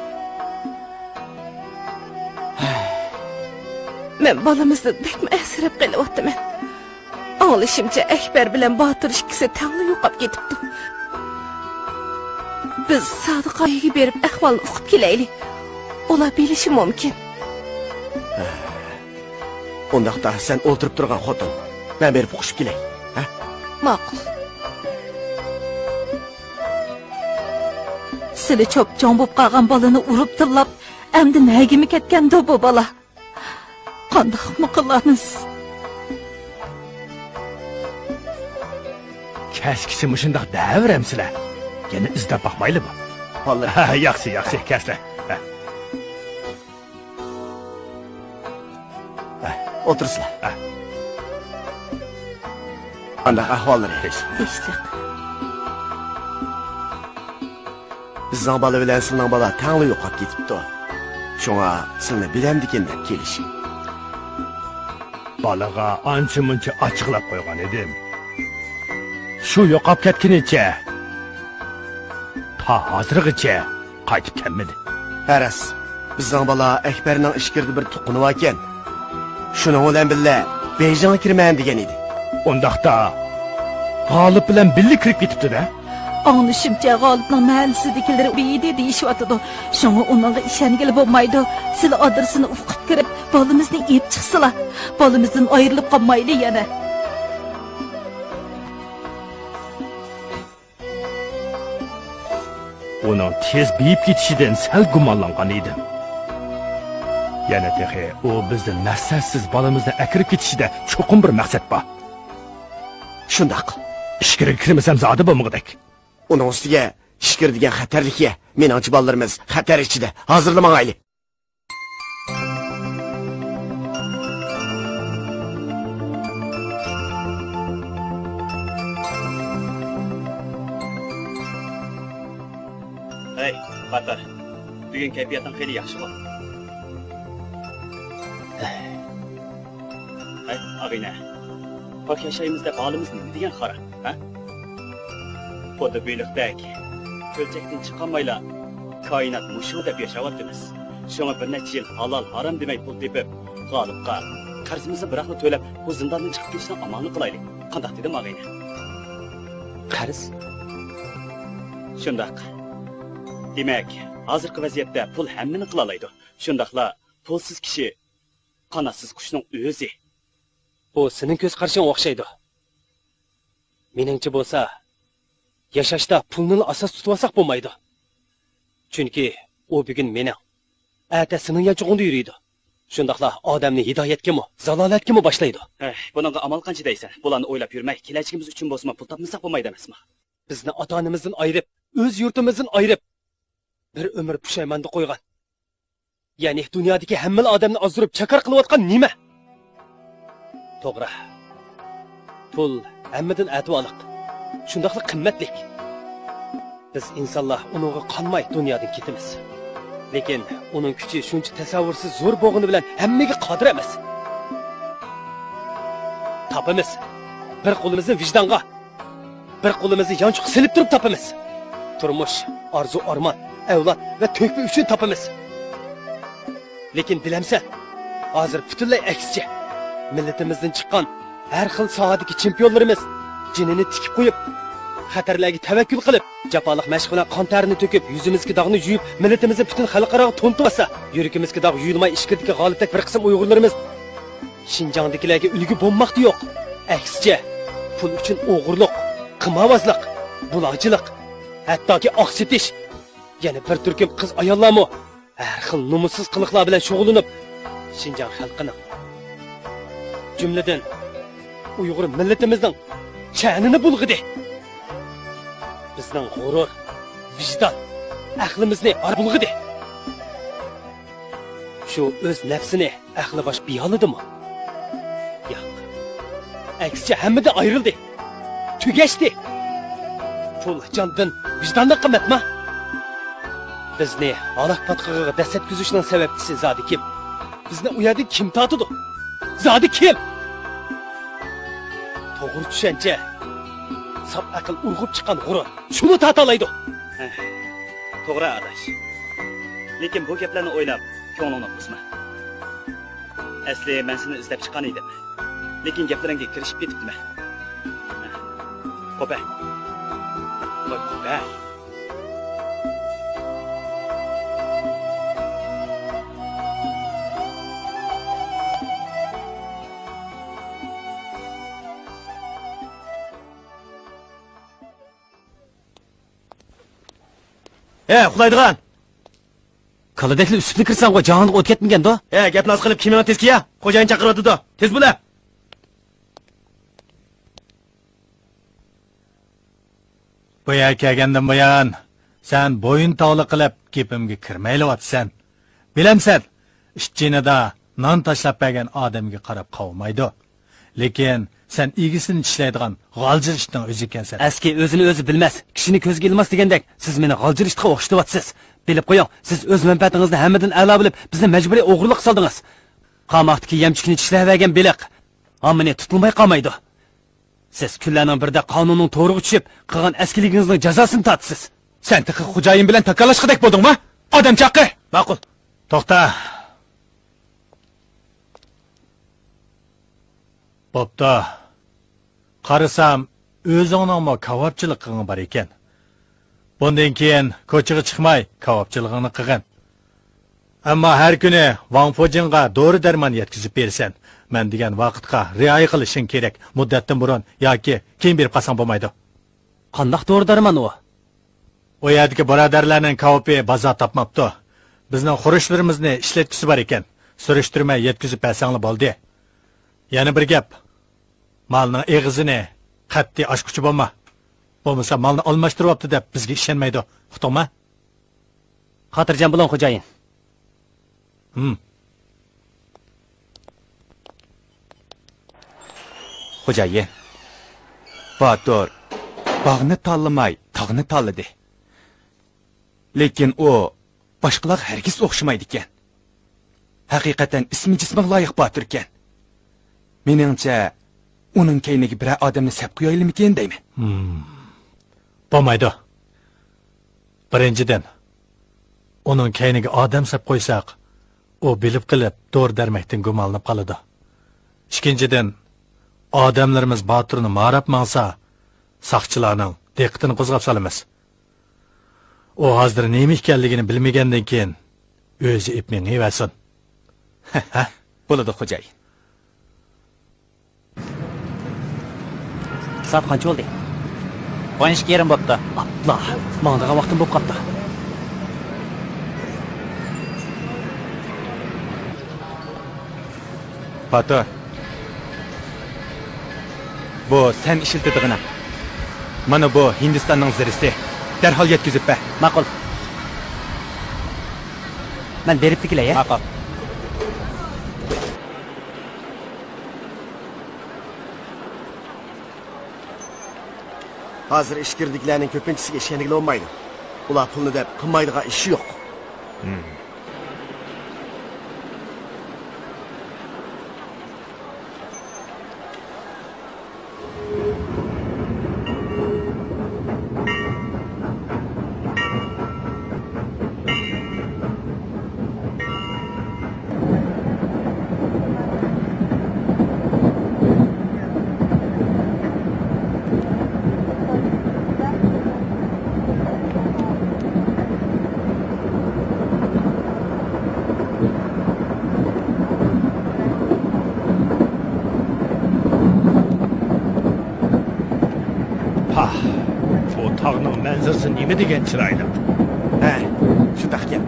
مەن بالىمىزدىن بەكمۇ ئەنسىرەپ قېلىۋاتىمەن. ئاڭلىشىمچە، ئەكبەر بىلەن باتۇر ئىككىسى تەڭلا يوقاپ كېتىپتۇ. بىز سادىق ئايىگە بېرىپ ئەھۋالنى ئۇقۇپ كېلەيلى. ئۇلار بىلىشى مۇمكىن. ئۇنداقتا سەن ئولتۇرۇپ تۇرغىن خوتۇن، مەن بېرىپ ئۇقۇشۇپ كېلەي. ھە؟ ماقۇل. سىلى چوپچوڭ بولۇپ قالغان بالىنى ئۇرۇپ تىللاپ، ئەمدى نەگىمۇ كەتكەندۇ بۇ بالا؟ قانداقمۇ قىلارمىز؟ كەچكىچە مۇشۇنداق دەۋېرەمسىلەر؟ يەنە ئىزدەپ باقمايلىمۇ؟ ھە، ياخشى، ياخشى، كەلسىلە. ھە. ھە، ئولتۇرسىلا. ھە. قانداق ئەھۋاللىرى؟ تىنچلىق. بىزنىڭ بالا بىلەن سىلىنىڭ بالا تەڭلا يوقاپ كېتىپتۇ. شۇڭا سىلىنى بىلەمدىكىن دەپ كېلىشىم. بالىغا ئانچە-مۇنچە ئاچچىقلاپ قويغان ئىدىم. شۇ يوقاپ كەتكىنىچە تا ھازىرغىچە قايتىپ كەلمىدى. ھە، راست. بىزنىڭ بالا ئەكبەرنىڭ ئىچكىرىدە بىر تۇغقىنى باركەن. شۇنىڭ بىلەن بىللە بېيجىڭغا كىرىمەن دېگەن ئىدى. ئۇنداقتا، غالىپ بىلەن بىللە كىرىپ كېتىپتۇ-دە. ئاڭلىشىمچە، غالىپنىڭ مەھەللىسىدىكىلىرى بېيىدى دېيىشىۋاتىدۇ. شۇڭا ئۇنىڭغا ئىشەنگىلى بولمايدۇ. سىلەر ئادرېسىنى ئۇقۇپ كىرىپ، بالىمىزنى ئېلىپ چىقسىلا. بالىمىزدىن ئايرىلىپ قالمايلى يەنە. ئۇنىڭ تېز بېيىپ كېتىشىدىن سەل گۇمانلانغان ئىدىم. يەنە تېخى ئۇ بىزدىن مەقسەتسىز بالىمىزنى ئەكىرىپ كېتىشىدە چوقۇم بىر مەقسەت بار. شۇنداق. ئىچكىرىگە كىرمىسەم زادى بولمىغۇدەك. ئۇنىڭ ئۈستىگە ئىچكىرى دېگەن خەتەرلىك يەر. مېنىڭچە بالىلىرىمىز خەتەر ئىچىدە. ھازىرلا ماڭايلى. ھەي، باتۇر، بۈگۈن كەيپىياتىڭ خېلى ياخشىغۇ؟ ھەي، ئاغىنە، پاك ياشايمىز دەپ ھالىمىز نېمە دېگەن خارا، ھە؟ خۇددى بېلىقتەك، كۆلچەكتىن چىقالمايلا، كائىنات مۇشۇ دەپ ياشاۋاتىمىز. شۇڭا بىر نەچچە يىل ھالال، ھارام دېمەي پۇل تېپىپ، غالىپقا قەرزىمىزنى بىراقلا تۆلەپ، بۇ زىنداندىن چىقىپ كېتىشنىڭ ئامالىنى قىلايلى. قانداق دېدىم، ئاغىنە؟ قەرز؟ شۇنداق. دېمەك، ھازىرقى ۋەزىيەتتە پۇل ھەممىنى قىلالايدۇ. شۇنداقلا پۇلسىز كىشى قاناتسىز قۇشنىڭ ئۆزى. بۇ سېنىڭ كۆز قارىشىڭغا ئوخشايدۇ. مېنىڭچە بولسا، ياشاشتا پۇلنىلا ئاساس تۇتۇۋالساق بولمايدۇ. چۈنكى ئۇ بۈگۈن مېنىڭ، ئەتە سېنىڭ يانچۇقۇڭدا يۈرىدۇ. شۇنداقلا ئادەمنى ھىدايەتكىمۇ، زالالەتكىمۇ باشلايدۇ. ھەي، بۇنىڭغا ئامال قانچە دەيسەن؟ بۇلارنى ئويلاپ يۈرمەي، كېلەچىكىمىز ئۈچۈن بولسىمۇ پۇل تاپمىساق بولمايدۇ ئەمەسمۇ؟ بىزنى ئاتا-ئانىمىزدىن ئايرىپ، ئۆز يۇرتىمىزدىن ئايرىپ، بىر ئۆمۈر پۇشايماندا قويغان، يەنى دۇنيادىكى ھەممىلا ئادەمنى ئازدۇرۇپ چاكار قىلىۋاتقان نېمە؟ توغرا. پۇل ھەممىدىن ئەتىۋارلىق، شۇنداقلا قىممەتلىك. بىز ئىنسانلار ئۇنىڭغا قانماي دۇنيادىن كېتىمىز. لېكىن ئۇنىڭ كۈچى شۇنچە تەسەۋۋۇرسىز زور بولغىنى بىلەن ھەممىگە قادىر ئەمەس. تاپىمىز. بىر قولىمىزنى ۋىجدانغا، بىر قولىمىزنى يانچۇققا سېلىپ تۇرۇپ تاپىمىز. تۇرمۇش، ئارزۇ-ئارمان، ئەۋلاد ۋە تۆھپە ئۈچۈن تاپىمىز. لېكىن بىلەمسەن، ھازىر پۈتۈنلەي ئەكسىچە. مىللىتىمىزدىن چىققان ھەر خىل ساھەدىكى چېمپىيونلىرىمىز جېنىنى تىكىپ قويۇپ، خەتەرلەرگە تەۋەككۈل قىلىپ، جاپالىق مەشىق بىلەن قان تەرىنى تۆكۈپ، يۈزىمىزدىكى داغنى يۇيۇپ، مىللىتىمىزنى پۈتۈن خەلقئاراغا تونۇتۇۋاتسا، يۈرىكىمىزدىكى داغ يۇيۇلماي ئىچكىرىدىكى غالىپتەك بىر قىسىم ئۇيغۇرلىرىمىز شىنجاڭدىكىلەرگە ئۈلگە بولماقتا يوق. ئەكسىچە، پۇل ئۈچۈن ئوغرىلىق، قىمارۋازلىق، بۇلاڭچىلىق، ھەتتاكى ئاق سېتىش، يەنە بىر تۈركۈم قىز-ئاياللارمۇ ھەر خىل نومۇسسىز قىلىقلار بىلەن شۇغۇللىنىپ، شىنجاڭ خەلقىنىڭ، جۈملىدىن ئۇيغۇر مىللىتىمىزنىڭ شەنىنى بۇلغىدى. بىزنىڭ غۇرۇر، ۋىجدان، ئەقلىمىزنى ھار بۇلغىدى. شۇ ئۆز نەپسىنى ئەقلى باش بىيالىدىمۇ؟ ياق. ئەكسىچە ھەممىدىن ئايرىلدى. تۈگەشتى. پۇل جاندىن، ۋىجداندىن قىممەتما؟ بىزنى ھالاك پاتقىقىغا دەسسەپ كۈزۈشنىڭ سەۋەبچىسى زادى كىم؟ بىزنى ئۇ يەردىن كىم تارتىدۇ؟ زادى كىم؟ توغرا چۈشەنچە، ساپ ئەقىل ئۇرغۇپ چىققان غۇرۇر. شۇمۇ تارتالايدۇ. ھە، توغرا ئاداش. لېكىن بۇ گەپلەرنى ئويلاپ، كۆڭلۈڭنى قىسما. ئەسلى مەن سېنى ئىزدەپ چىققان ئىدىم. لېكىن گەپلىرىڭگە كىرىشىپ كېتىپتىمەن. قوپە. قوي، قوپە. ھە، ئۇخلايدىغان. كالىدەكلا ئۈسۈپلا كىرسەڭغۇ، جاھانغا ئوت كەتمىگەندۇ؟ ھە، گەپنى ئاز قىلىپ، كىيىمىڭنى تېز كىيە. خوجايىن چاقىرىۋاتىدۇ. تېز بولە. بۇ يەرگە كەلگەندىن بۇيان، سەن بويۇن تاۋلىق قىلىپ، گېپىمگە كىرمەيلىۋاتىسەن. بىلەمسەن، ئىت جېنىدا نان تاشلاپ بەرگەن ئادەمگە قاراپ قاۋىمايدۇ. لېكىن سەن ئىگىسىنى چىشلەيدىغان غالجىر ئىتنىڭ ئۆزى ئىكەنسەن. ئەسكى ئۆزىنى ئۆزى بىلمەس، كىشىنى كۆزگە ئىلماس دېگەندەك، سىز مېنى غالجىر ئىتقا ئوخشىتىۋاتىسىز. بىلىپ قويۇڭ، سىز ئۆز مەنپەئەتىڭىزنى ھەممىدىن ئەلا بىلىپ، بىزنى مەجبۇرىي ئوغرىلىققا سالدىڭىز. قاماقتىكى يەمچۈكنى چىشلەۋەرگەن بېلىق ھامىنى تۇتۇلماي قالمايدۇ. سىز كۈنلەرنىڭ بىرىدە قانۇننىڭ تورىغا چۈشۈپ، قىلغان ئەسكىلىكىڭىزنىڭ جازاسىنى تارتىسىز. سەن تېخى خوجايىن بىلەن تاكاللاشقۇدەك بولدۇڭما؟ ئادەم چاقى! ماقۇل. توختا! بوپتۇ. قارىسام، ئۆزۈڭنىڭمۇ كاۋاپچىلىقىڭ بار ئىكەن. بۇندىن كېيىن كوچىغا چىقماي، كاۋاپچىلىقىڭنى قىلغىن. ئەمما ھەر كۈنى ۋاڭ فوجىڭغا دورا-دەرمان يەتكۈزۈپ بېرىسەن. مەن دېگەن ۋاقىتقا رىئايە قىلىشىڭ كېرەك. مۇددەتتىن بۇرۇن ياكى كېيىن بېرىپ قالساڭ بولمايدۇ. قانداق دورا-دەرمان ئۇ؟ ئۇ يەردىكى بۇرادەرلەرنىڭ كاۋىپى بازار تاپماپتۇ. بىزنىڭ خۇرۇچلىرىمىزنى ئىشلەتكۈسى بار ئىكەن. سۈرۈشتۈرمەي يەتكۈزۈپ بەرسەڭلار بولدى. يەنە بىر گەپ. مالنىڭ ئېغىزىنى قەتئىي ئاچقۇچى بولما. بولمىسا مالنى ئالماشتۇرۇۋاپتۇ دەپ بىزگە ئىشەنمەيدۇ. ئۇقتۇڭما؟ خاتىرجەم بولۇڭ، خوجايىن. ھىم. خوجايىن، باتۇر باغنى تاللىماي، تاغنى تاللىدى. لېكىن ئۇ باشقىلارغا ھەرگىز ئوخشىمايدىكەن. ھەقىقەتەن ئىسمى جىسمىغا لايىق باتۇركەن. مېنىڭچە، ئۇنىڭ كەينىگە بىرەر ئادەمنى سەپ قويايلىمىكىن دەيمەن. ھىم. بولمايدۇ. بىرىنچىدىن، ئۇنىڭ كەينىگە ئادەم سەپ قويساق، ئۇ بىلىپ قېلىپ، دورا-دەرمەكتىن گۇمانلىنىپ قالىدۇ. ئىككىنچىدىن، ئادەملىرىمىز باتۇرنى ماراپ ماڭسا، ساقچىلارنىڭ دىققىتىنى قوزغاپ سالىمىز. ئۇ ھازىر نېمە ئىكەنلىكىنى بىلمىگەندىن كېيىن، ئۆزى ئېپ مېڭىۋەرسۇن. ھە، بولىدۇ، خوجايىن. سائەت قانچە بولدى؟ ئون ئىككى يېرىم بوپتۇ. ئاپلا، ماڭىدىغان ۋاقتىم بولۇپ قاپتۇ. باتۇر، بۇ سەن ئىشلىتىدىغىنىڭ. مانا بۇ ھىندىستاننىڭ زىرىسى. دەرھال يەتكۈزۈپ بەر. ماقۇل. مەن بېرىپلا كېلەي، ھە؟ ماقۇل. ھازىر ئىچكىرىدىكىلەرنىڭ كۆپىنچىسىگە ئىشەنگىلى بولمايدۇ. ئۇلار پۇلنى دەپ قىلمايدىغان ئىش يوق. پاھ، بۇ تاغنىڭ مەنزىرىسى نېمە دېگەن چىرايلىق! ھە، شۇنداق گەپ.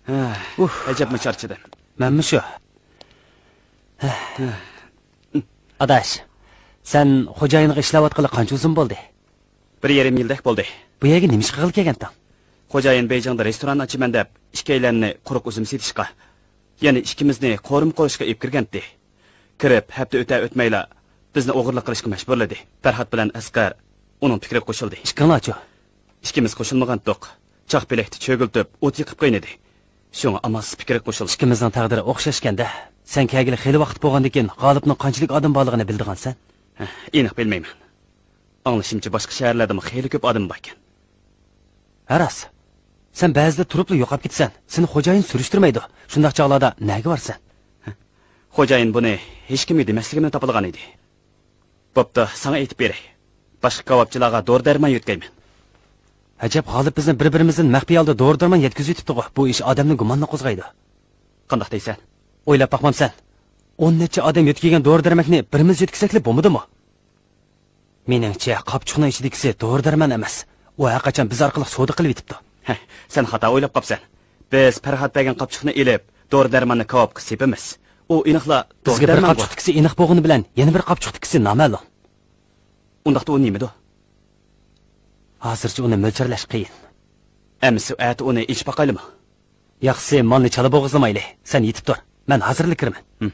ھە، ئۇھ. ئەجەبمۇ چارچىدىم. مەنمۇ شۇ. ئاداش، سەن خوجايىنغا ئىشلەۋاتقىلى قانچە ئۇزۇن بولدى؟ بىر يېرىم يىلدەك بولدى. بۇ يەرگە نېمە ئىش قىلغىلى كەلگەنتىڭ؟ خوجايىن بېيجىڭدا رېستوران ئاچىمەن دەپ، ئىككىيلەننى قۇرۇق ئۈزۈم سېتىشقا، يەنە ئىككىمىزنى قورۇما قورۇشقا ئېلىپ كىرگەنتى. كىرىپ ھەپتە ئۆتە ئۆتمەيلا، بىزنى ئوغرىلىق قىلىشقا مەجبۇرلىدى. پەرھات بىلەن ئەسقەر ئۇنىڭ پىكرىگە قوشۇلدى. ئىككىڭلارچۇ؟ ئىككىمىز قوشۇلمىغانتۇق. چاق پېلەكتە چۆگۈلتۈپ، ئوت يېقىپ قوينىدى. شۇڭا ئامالسىز پىكرىگە قوشۇلدۇق. ئىككىمىزنىڭ تەقدىرى ئوخشاشكەندە. سەن كەلگىلى خېلى ۋاقىت بولغاندىكىن، غالىپنىڭ قانچىلىك ئادەم بارلىقىنى بىلىدىغانسەن؟ ھە، ئېنىق بىلمەيمەن. ئاڭلىشىمچە، باشقا شەھەرلەردىمۇ خېلى كۆپ ئادىمى باركەن. ھە، راست. سەن بەزىدە تۇرۇپلا يوقاپ كېتىسەن. سېنى خوجايىن سۈرۈشتۈرمەيدۇ. شۇنداق چاغلاردا نەگە بارىسەن؟ خوجايىن بۇنى ھېچكىمگە دېمەسلىكىمنى تاپىلىغان ئىدى. بوپتۇ، ساڭا ئېيتىپ بېرەي. باشقا كاۋاپچىلارغا دورا-دەرمان يۆتكەيمەن. ئەجەب، غالىپ بىزنى بىر-بىرىمىزدىن مەخپىي ھالدا دورا-دەرمان يەتكۈزۈۋېتىپتىغۇ. بۇ ئىش ئادەمنىڭ گۇمانىنى قوزغايدۇ. قانداق دەيسەن؟ ئويلاپ باقمامسەن؟ ئون نەچچە ئادەم يۆتكىگەن دورا-دەرمەكنى بىرىمىز يۆتكىسەكلا بولمىدىمۇ؟ مېنىڭچە، قاپچۇقنىڭ ئىچىدىكىسى دورا-دەرمان ئەمەس. ئۇ ھەرقاچان بىز ئارقىلىق سودا قىلىۋېتىپتۇ. ھە، سەن خاتا ئويلاپ قاپسەن. بىز پەرھات بەرگەن قاپچۇقنى ئېلىپ، دورا-دەرماننى كاۋاپقا سېپىمىز. ئۇ ئېنىقلا بىزگە بىر دورا-دەرمان بۇ. قاپچۇقتىكىسى ئېنىق بولغىنى بىلەن، يەنە بىر قاپچۇقتىكىسى نامەلۇم. ئۇنداقتا ئۇ نېمىدۇ؟ ھازىرچە ئۇنى مۆلچەرلەش قىيىن. ئەمىسە ئەتە ئۇنى ئېچىپ باقايلىمۇ؟ ياخشىسى، مالنى چالا بوغۇزلىمايلى. سەن يېتىپ تۇر. مەن ھازىرلا كىرىمەن. ھىم.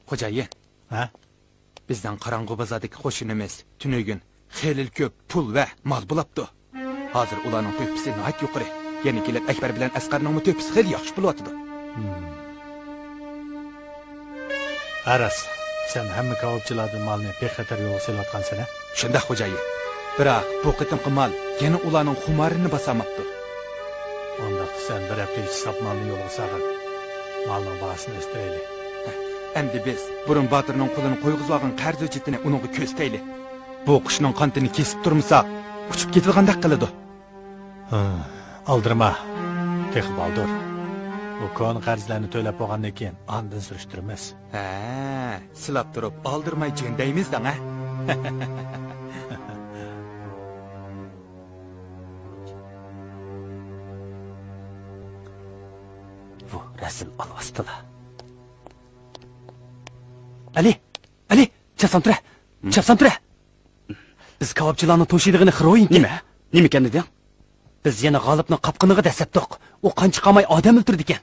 خوجايىن. ھە؟ بىزنىڭ قاراڭغۇ بازاردىكى قوشۇنىمىز تۈنۈگۈن خېلىلا كۆپ پۇل ۋە مال بولاپتۇ. ھازىر ئۇلارنىڭ تۆھپىسى ناھايىتى يۇقىرى. يەنە كېلىپ ئەكبەر بىلەن ئەسقەرنىڭمۇ تۆھپىسى خېلى ياخشى بولۇۋاتىدۇ. ھە راست، سەن ھەممە كاۋاپچىلاردىن مالنى بىخەتەر يولغا سېلىۋاتقانسەن ھە؟ شۇنداق خوجايىن. بىراق بۇ قېتىمقى مال يەنە ئۇلارنىڭ خۇمارىنى باسالماپتۇ. ئۇنداقتا سەن بىر ھەپتە ئىچىدە ساپ مالنى يولغا سالغىن. مالنىڭ باھاسىنى ئۆستۈرەيلى. ئەمدى بىز بۇرۇن باتۇرنىڭ قولىنى قويغۇزۇۋالغان قەرز ھۆججىتىنى ئۇنىڭغا كۆرسىتەيلى. بۇ قۇشنىڭ قانىتىنى كېسىپ تۇرمىساق، ئۇچۇپ كېتىدىغاندەك قىلىدۇ. ھە، ئالدىرىما. تېخى بالدۇر. ئۇ كونا قەرزلەرنى تۆلەپ بولغاندىن كېيىن ئاندىن سۈرۈشتۈرىمىز. ھە، سىلاپ تۇرۇپ ئالدىرىماي جۆندەيمىز دەڭ ھە. بۇ رەزىل ئالۋاستىلار. ئەلى! ئەلى! چاپسان تۇرە! چاپسان تۇرە! بىز كاۋاپچىلارنىڭ توشىدىغىنى خىرويىنكى. نېمە؟ نېمىكەن دېدىڭ؟ بىز يەنە غالىپنىڭ قاپقىنىغا دەسسەپتۇق. ئۇ قانچە قالماي ئادەم ئۆلتۈرىدىكەن.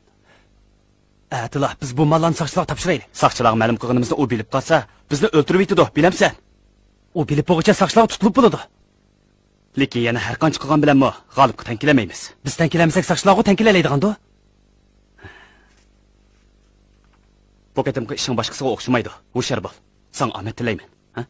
ئەتىلا بىز بۇ ماللارنى ساقچىلارغا تاپشۇرايلى. ساقچىلارغا مەلۇم قىلغىنىمىزنى ئۇ بىلىپ قالسا، بىزنى ئۆلتۈرۈۋېتىدۇ، بىلەمسەن؟ ئۇ بىلىپ بولغۇچە ساقچىلارغا تۇتۇلۇپ بولىدۇ. لېكىن يەنە ھەر قانچە قىلغان بىلەنمۇ غالىپقا تەڭ كېلەلمەيمىز. بىز تەڭ كېلەلمىسەك، ساقچىلارغۇ تەڭ كېلەلەيدىغاندۇ؟ بۇ قېتىمقى ئىشىڭ باشقىسىغا ئوخشىمايدۇ. ھوشيار بول. ساڭا ئامەت تىلەيمەن. ھە؟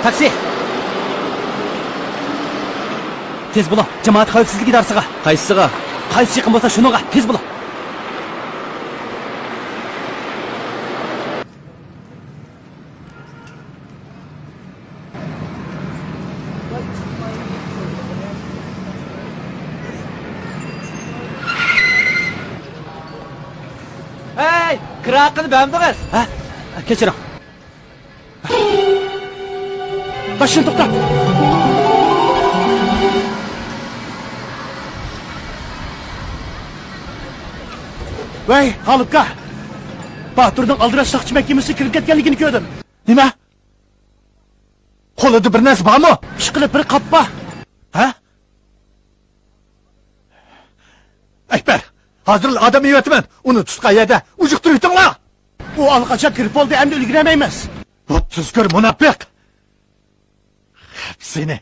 تاكسى! تېز بولۇڭ، جامائەت خەۋپسىزلىك ئىدارىسىغا. قايسىسىغا؟ قايسى يېقىن بولسا شۇنىڭغا، تېز بولۇڭ. ھەي، كىرا ھەققىنى بەرمىدىڭىز؟ ھە؟ كەچۈرۈڭ. ماشىنا توختات! ۋەي، غالىپكا! باتۇرنىڭ ئالدىراش ساقچى مەھكىمىسىگە كىرىپ كەتكەنلىكىنى كۆردۈم. نېمە؟ قولىدا بىر نەرسە بارمۇ؟ ئىشقىلىپ بىر قاپ بار. ھە؟ ئەكبەر، ھازىرلا ئادەم ئېۋەتىمەن. ئۇنى تۇتقان يەردە ئۇجۇقتۇرۇۋېتىڭلار. ئۇ ئاللىقاچان كىرىپ بولدى، ئەمدى ئۈلگۈرەلمەيمىز. بۇ تۈزكۈر مۇناپىق. خەپ سېنى.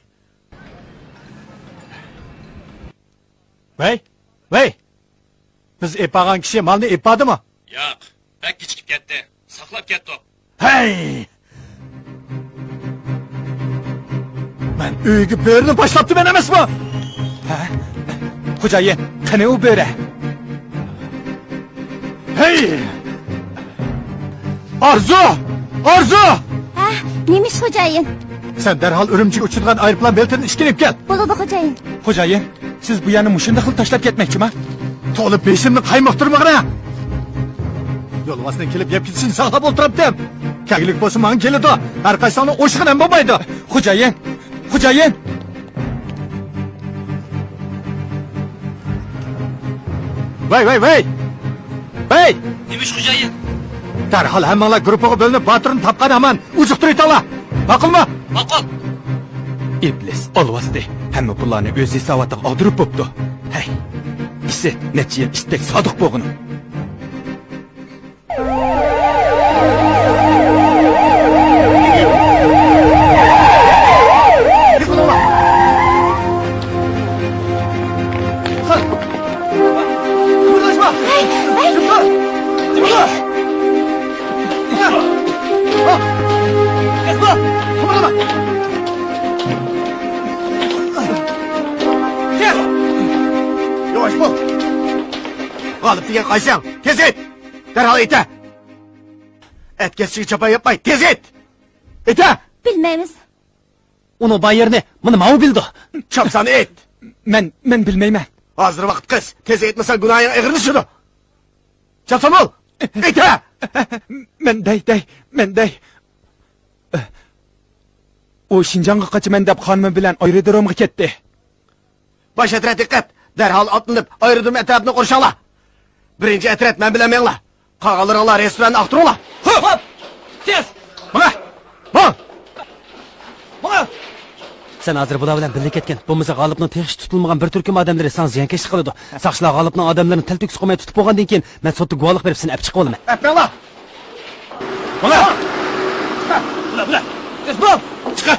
ۋەي، ۋەي! بىز ئېلىپ بارغان كىشى مالنى ئېلىپ باردىمۇ؟ ياق، بەك كېچىكىپ كەتتى. ساقلاپ كەتتۇق. ھەي! مەن ئۆيگە بۆرىنى باشلاپتىمەن ئەمەسمۇ؟ ھە؟ خوجايىن، قېنى ئۇ بۆرە؟ ھەي! ئارزۇ! ئارزۇ! ھە، نېمە ئىش، خوجايىن؟ سەن دەرھال ئۈرۈمچىگە ئۇچىدىغان ئايروپىلان بېلىتىدىن ئىككىنى ئېلىپ كەل. بولىدۇ، خوجايىن. خوجايىن، سىز بۇ يەرنى مۇشۇنداقلا تاشلاپ كەتمەكچىما؟ تولا بېشىمنى قايمۇقتۇرمىغىنا! يولۋاسنىڭ كېلىپ يەپ كېتىشىنى ساقلاپ ئولتۇراتتىم. كەگلىك بولسا ماڭا كېلىدۇ. ھەر قايسىڭنىڭ ئوشىقىنى ھەم بولمايدۇ. خوجايىن! خوجايىن! ۋەي، ۋەي، ۋەي! ۋەي! نېمە ئىش، خوجايىن؟ دەرھال ھەممىڭلار گۇرۇپپىغا بۆلۈنۈپ، باتۇرنى تاپقان ھامان ئۇجۇقتۇرۇۋېتىڭلار. ماقۇلمۇ؟ ماقۇل. ئىبلىس ئالۋاستى ھەممە پۇللارنى ئۆز ھېساباتىغا ئاغدۇرۇپ بوپتۇ. ھەي، ئىسىت، نەچچە يىل ئىتتەك سادىق بولغىنىم. ياۋاش بول! غالىپ دېگەن قايسىڭ؟ تېز ئېيت! دەرھال ئېيتە! ئەتكەسچىگە چاپان ياپماي، تېز ئېيت! ئېيتە! بىلمەيمىز. ئۇنىڭ بار يېرىنى مانا ماۋۇ بىلىدۇ. چاپسان ئېيت! مەن، مەن بىلمەيمەن. ھازىر ۋاقىت قىس. تېز ئېيتمىساڭ گۇناھىڭ ئېغىرلىشىدۇ. چاپسان بول! ئېيتە! مەن دەي، دەي، مەن دەي. ئۇ شىنجاڭغا قاچىمەن دەپ خانىمى بىلەن ئايرودرومغا كەتتى. باش ئەترەت دىققەت! دەرھال ئاتلىنىپ، ئايرودروم ئەتراپىنى قورشاڭلار! بىرىنچى ئەترەت مەن بىلەن مېڭىڭلار! قالغانلىرىڭلار رېستوراننى ئاختۇرۇڭلار! ھوپ! تېز! ماڭە! ماڭ! ماڭە! سەن ھازىر بۇلار بىلەن بىللە كەتكىن. بولمىسا غالىپنىڭ تېخىچە تۇتۇلمىغان بىر تۈركۈم ئادەملىرى ساڭا زىيانكەشلىك قىلىدۇ. ساقچىلار غالىپنىڭ ئادەملىرىنى تەلتۆكۈس قىلماي تۇتۇپ بولغاندىن كېيىن، مەن سوتتا گۇۋاھلىق بېرىپ سېنى ئەپ چىقىۋالىمەن. ئەپمەڭلار! ماڭا! بۇلار، بۇلار! تېز بول! چىقار!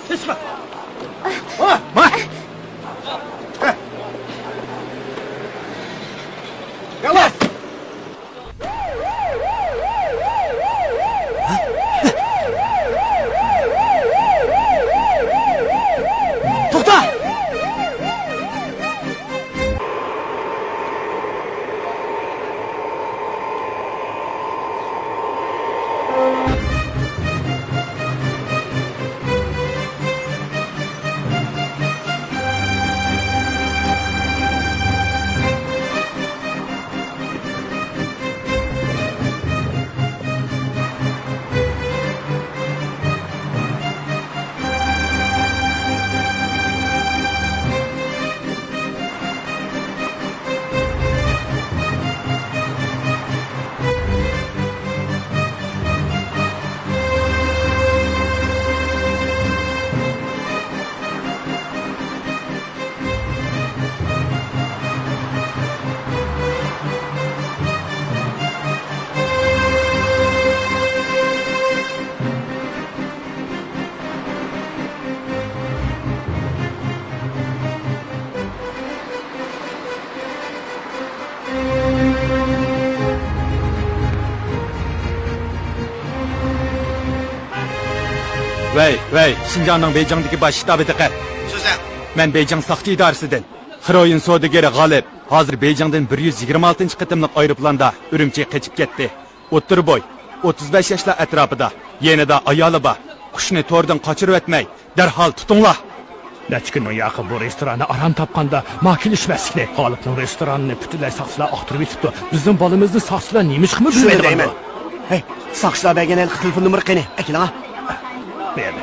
تېز چىقار! ماڭا! ماڭا! ياللا! توختا! ۋەي، ۋەي، شىنجاڭنىڭ بېيجىڭدىكى باش شتابى دىققەت! سۆزلەڭ! مەن بېيجىڭ ساقچى ئىدارىسىدىن. خېروئىن سودىگىرى غالىپ ھازىر بېيجىڭدىن بىر يۈز يىگىرمە ئالتىنچى قېتىملىق ئايروپىلاندا ئۈرۈمچىگە قېچىپ كەتتى. ئوتتۇرا بوي، ئوتتۇز بەش ياشلار ئەتراپىدا، يېنىدا ئايالى بار. قۇشنى توردىن قاچۇرۇۋەتمەي، دەرھال تۇتۇڭلار! نەچچە كۈننىڭ ياقى بۇ رېستوراندا ئارام تاپقاندا، ما كېلىشمەسلىكنى، غالىپنىڭ رېستورانىنى پۈتۈنلەي ساقچىلار ئاختۇرۇۋېتىپتۇ. بىزنىڭ بالىمىزنى ساقچىلار نېمىشقىمۇ شۇنى بىلمەيدۇ دەيمەن. ھەي، ساقچىلار بەرگەن ھېلىقى تېلېفون نومۇرى قېنى؟ ئەكېلىڭ ھە. بۇ يەردە.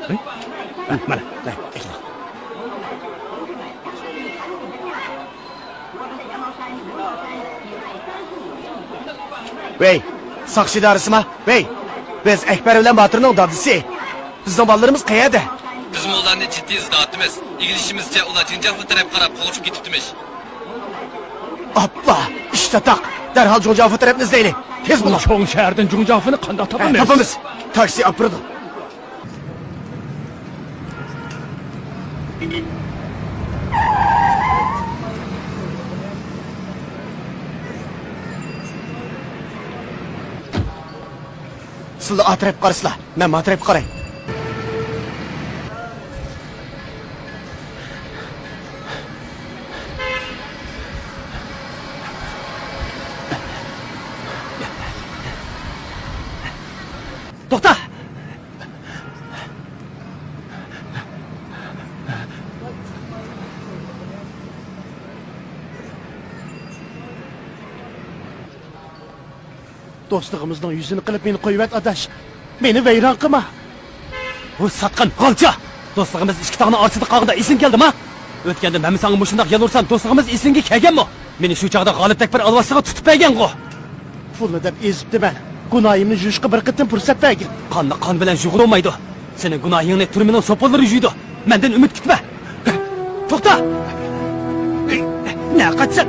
ھە؟ ھە، مانا. ھە، ئەكېلىڭ. ۋەي، ساقچى ئىدارىسىما؟ ۋەي، بىز ئەكبەر بىلەن باتۇرنىڭ دادىسى. بىزنىڭ بالىلىرىمىز قەيەردە؟ بىزمۇ ئۇلارنى جىددىي ئىزدەۋاتىمىز. ئىگىلىشىمىزچە، ئۇلار جىڭجياۋفې تەرەپكە قاراپ قوغلىشىپ كېتىپتىمىش. ئاپلا، ئىش چاتاق. دەرھال جۇڭجياۋفې تەرەپنى ئىزدەيلى. تېز بولۇڭ. چوڭ شەھەردىن جۇڭجياۋفېنى قانداق ھە، تاپىمىز؟ تاپىمىز. تاكسى ئاپىرىدۇ. سىلەر ئا تەرەپكە قارىسىلا، مەن ما تەرەپكە قاراي. توختا! دوستلۇقىمىزنىڭ يۈزىنى قىلىپ مېنى قويۇۋەت، ئاداش. مېنى ۋەيران قىلما. ھۇ، ساتقىن، غالچا! دوستلۇقىمىز ئىككى تاغنىڭ ئارىسىدا قالغىنىدا ئېسىڭگە كەلدىما؟ ئۆتكەندە مەن ساڭا مۇشۇنداق يالۋۇرسام، دوستلۇقىمىز ئېسىڭگە كەلگەنمۇ؟ مېنى شۇ چاغدا غالىپتەك بىر ئالۋاستىغا تۇتۇپ بەرگەنغۇ. پۇلنى دەپ ئېزىپتىمەن. گۇناھىمنى يۇيۇشقا بىر قېتىم پۇرسەت بەرگىن. قاننى قان بىلەن يۇغۇرۇلمايدۇ. سېنىڭ گۇناھىڭنى تۈرمىنىڭ سوپۇنلىرى يۇيىدۇ. مەندىن ئۈمىد كۈتمە. توختا! نەقەتسەن!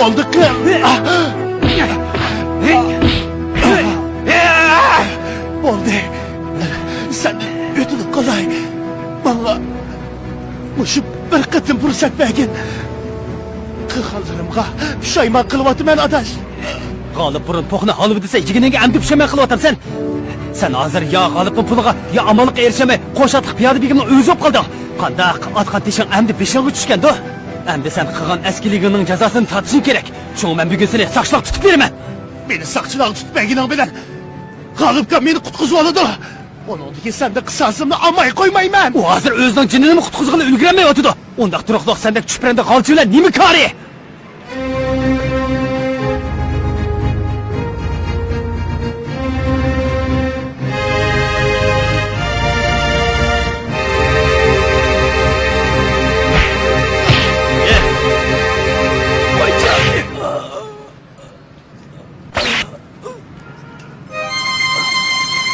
بولدى قىز. بولدى. سەندىن ئۆتۈنۈپ قالاي. ماڭا مۇشۇ بىر قېتىم پۇرسەت بەرگىن. قىلغانلىرىمغا پۇشايمان قىلىۋاتىمەن، ئاداش. غالىپ بۇرۇن توخۇنى ھالۋا دېسە، يېگىنىڭگە ئەمدى پۇشايمان قىلىۋاتامسەن؟ سەن ھازىر يا غالىپنىڭ پۇلىغا، يا ئامانلىققا ئېرىشەلمەي، قوشاتلىق پىيادە بېگىمنىڭ ئۆزى بولۇپ قالدىڭ. قانداق؟ ئاتقان تېشىڭ ئەمدى بېشىڭغا چۈشكەندۇ؟ ئەمدى سەن قىلغان ئەسكىلىكىڭنىڭ جازاسىنى تارتىشىڭ كېرەك. شۇڭا مەن بۈگۈن سېنى ساقچىلارغا تۇتۇپ بېرىمەن. مېنى ساقچىلارغا تۇتۇپ بەرگىنىڭ بىلەن غالىپكام مېنى قۇتقۇزۇۋالىدۇ. ئۇنىڭدىن كېيىن سەندىن قىساسىمنى ئالماي قويمايمەن. ئۇ ھازىر ئۆزىنىڭ جېنىنىمۇ قۇتقۇزغىلى ئۈلگۈرەلمەيۋاتىدۇ. ئۇنداق تۇرۇقلۇق سەندەك چۈپرەندە غالچى بىلەن نېمە كارى؟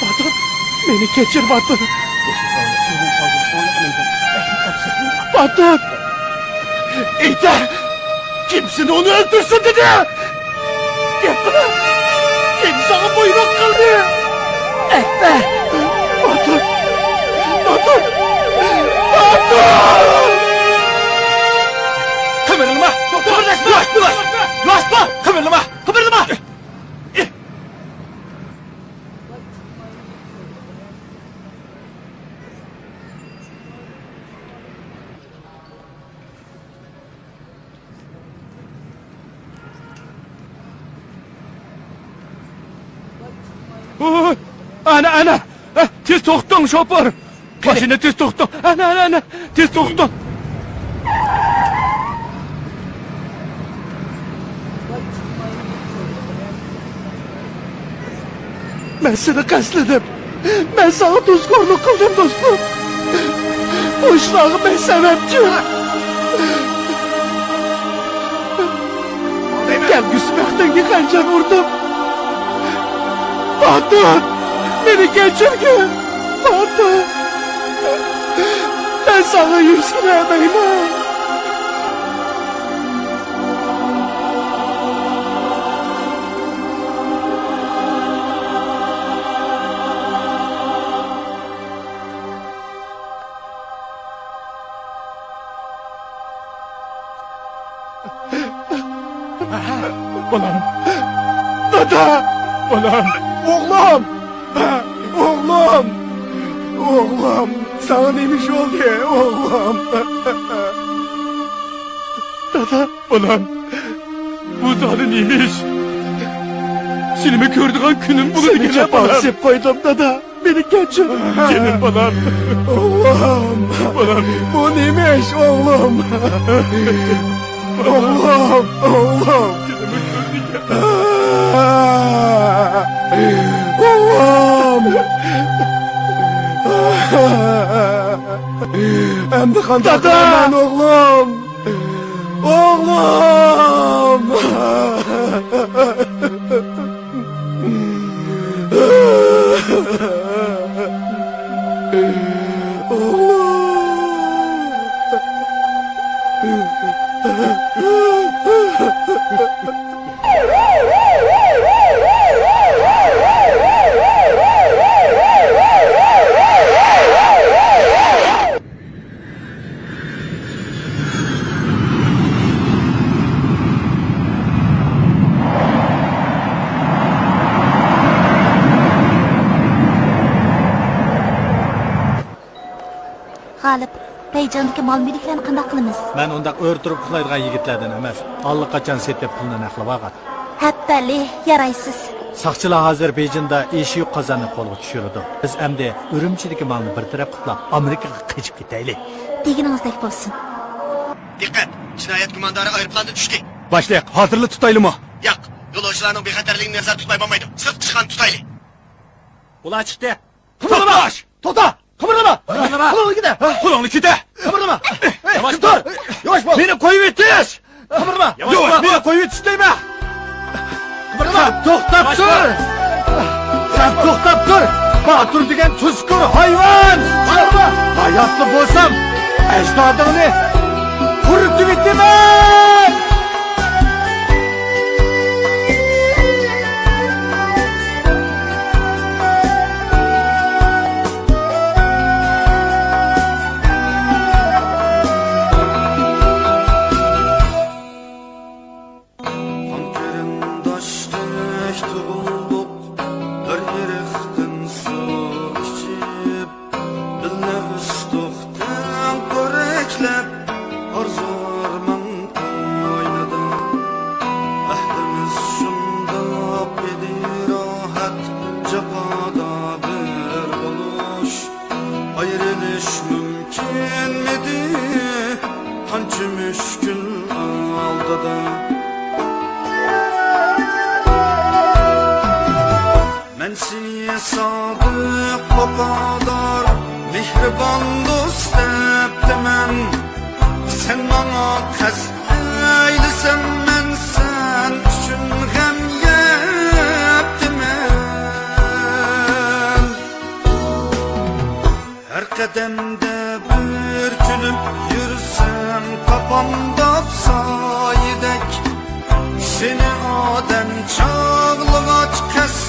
باتۇر، مېنى كەچۈر، باتۇر. باتۇر! ئېيتە! كىم سېنى ئۇنى ئۆلتۈرسۇن دېدى؟ گەپ قىلە! كىم ساڭا بۇيرۇق قىلدى؟ ئەكبەر! باتۇر! باتۇر! باتۇر! قىمىرلىما! توختاڭ! ياش، ياش! ياش بار! قىمىرلىما! قىمىرلىما! ھوي، ئانا، ئانا! ھە، تېز توختىتىڭ، شوپۇر! ماشىنىنى تېز توختىتىڭ! ئانا، ئانا، ئانا! تېز توختىتىڭ! مەن سېنى قەستلىدىم. مەن ساڭا تۇزكورلۇق قىلدىم، دوستۇم. بۇ ئىشلارغا مەن سەۋەبچى. كەلگۈسى بەختىڭگە خەنجەر ئۇردۇم. باتۇر، مېنى كەچۈرگىن. باتۇر، مەن ساڭا يۈز كېرەلمەيمەن. بالام. دادا! بالام! ئوغلۇم! ئوغلۇم! ئوغلۇم! ساڭا نېمە ئىش بولدى، ئوغلۇم؟ دادا! بالام، بۇ زادى نېمە ئىش؟ سېنىمۇ كۆرىدىغان كۈنۈم بولىدىكەن، بالام. سېنى جاپاغا سېلىپ قويدۇم، دادا. مېنى كەچۈر. جېنىم بالام. ئوغلۇم. بالام. بۇ نېمە ئىش، ئوغلۇم؟ ئوغلۇم، ئوغلۇم. ئوغلۇم. ئەمدى قانداق قىلىمەن، ئوغلۇم؟ ئوغلۇم! ئوغلۇم! غالىپ، بېيجىڭدىكى مال-مۈلۈكلەرنى قانداق قىلىمىز؟ مەن ئۇنداق ئۆرە تۇرۇپ ئۇخلايدىغان يىگىتلەردىن ئەمەس. ئاللىقاچان سېتىپ، پۇلنى نەقلىۋالغان. ھەپپەلى، يارايسىز. ساقچىلار ھازىر بېيجىڭدا ئېشى يوق قازاننى قولغا چۈشۈرىدۇ. بىز ئەمدى ئۈرۈمچىدىكى مالنى بىر تەرەپ قىلىپ، ئامېرىكىغا قېچىپ كېتەيلى. دېگىنىڭىزدەك بولسۇن. دىققەت! جىنايەت گۇماندارى ئايروپىلاندىن چۈشتى. باشلىق، ھازىرلا تۇتايلىمۇ؟ ياق، يولۇچىلارنىڭ بېخەتەرلىكىنى نەزەردە تۇتماي بولمايدۇ. سىرتقا چىققاندا تۇتايلى. ئۇلار چىقتى. قىمىرلىما! توختا! قىمىرلىما! قىمىرلىما! قولۇڭنى كېتە! قولۇڭنى كېتە! قىمىرلىما! ياۋاش بول! ياۋاش بول! مېنى قويۇۋېتىش! قىمىرلىما! ياۋاش، مېنى قويۇۋېتىش دەيمەن! قىمىرلىما! سەن توختاپ تۇر! سەن توختاپ تۇر! باتۇر دېگەن تۇزكور ھايۋان! قىمىرلىما! ھاياتلا بولسام، ئەجدادىڭنى قۇرۇتۇۋېتىمەن! قان قېرىنداشتەك تۇغۇلدۇق، بىر ئېرىقتىن سۇ ئىچىپ، بىللە ئۆستۇق تەڭ پورەكلەپ، ئارزۇ-ئارمان قاينىدى. ئەھدىمىز شۇنداق ئىدى، راھەت، جاپادا بىر بولۇش. ئايرىلىش مۇمكىنمىدى؟ قانچە مۈشكۈل ئالدىدا. مەن سېنى سادىق، ۋاپادار، مېھرىبان دوست دەپتىمەن. سەن ماڭا قەست ئەيلىسەڭ، مەن سەن ئۈچۈن غەم يەپتىمەن. ھەر قەدەمدە بىر كۈلۈپ يۈرسەم، پاپام داپ سايىدەك. سېنى ئادەم چاغلىغاچ، قەست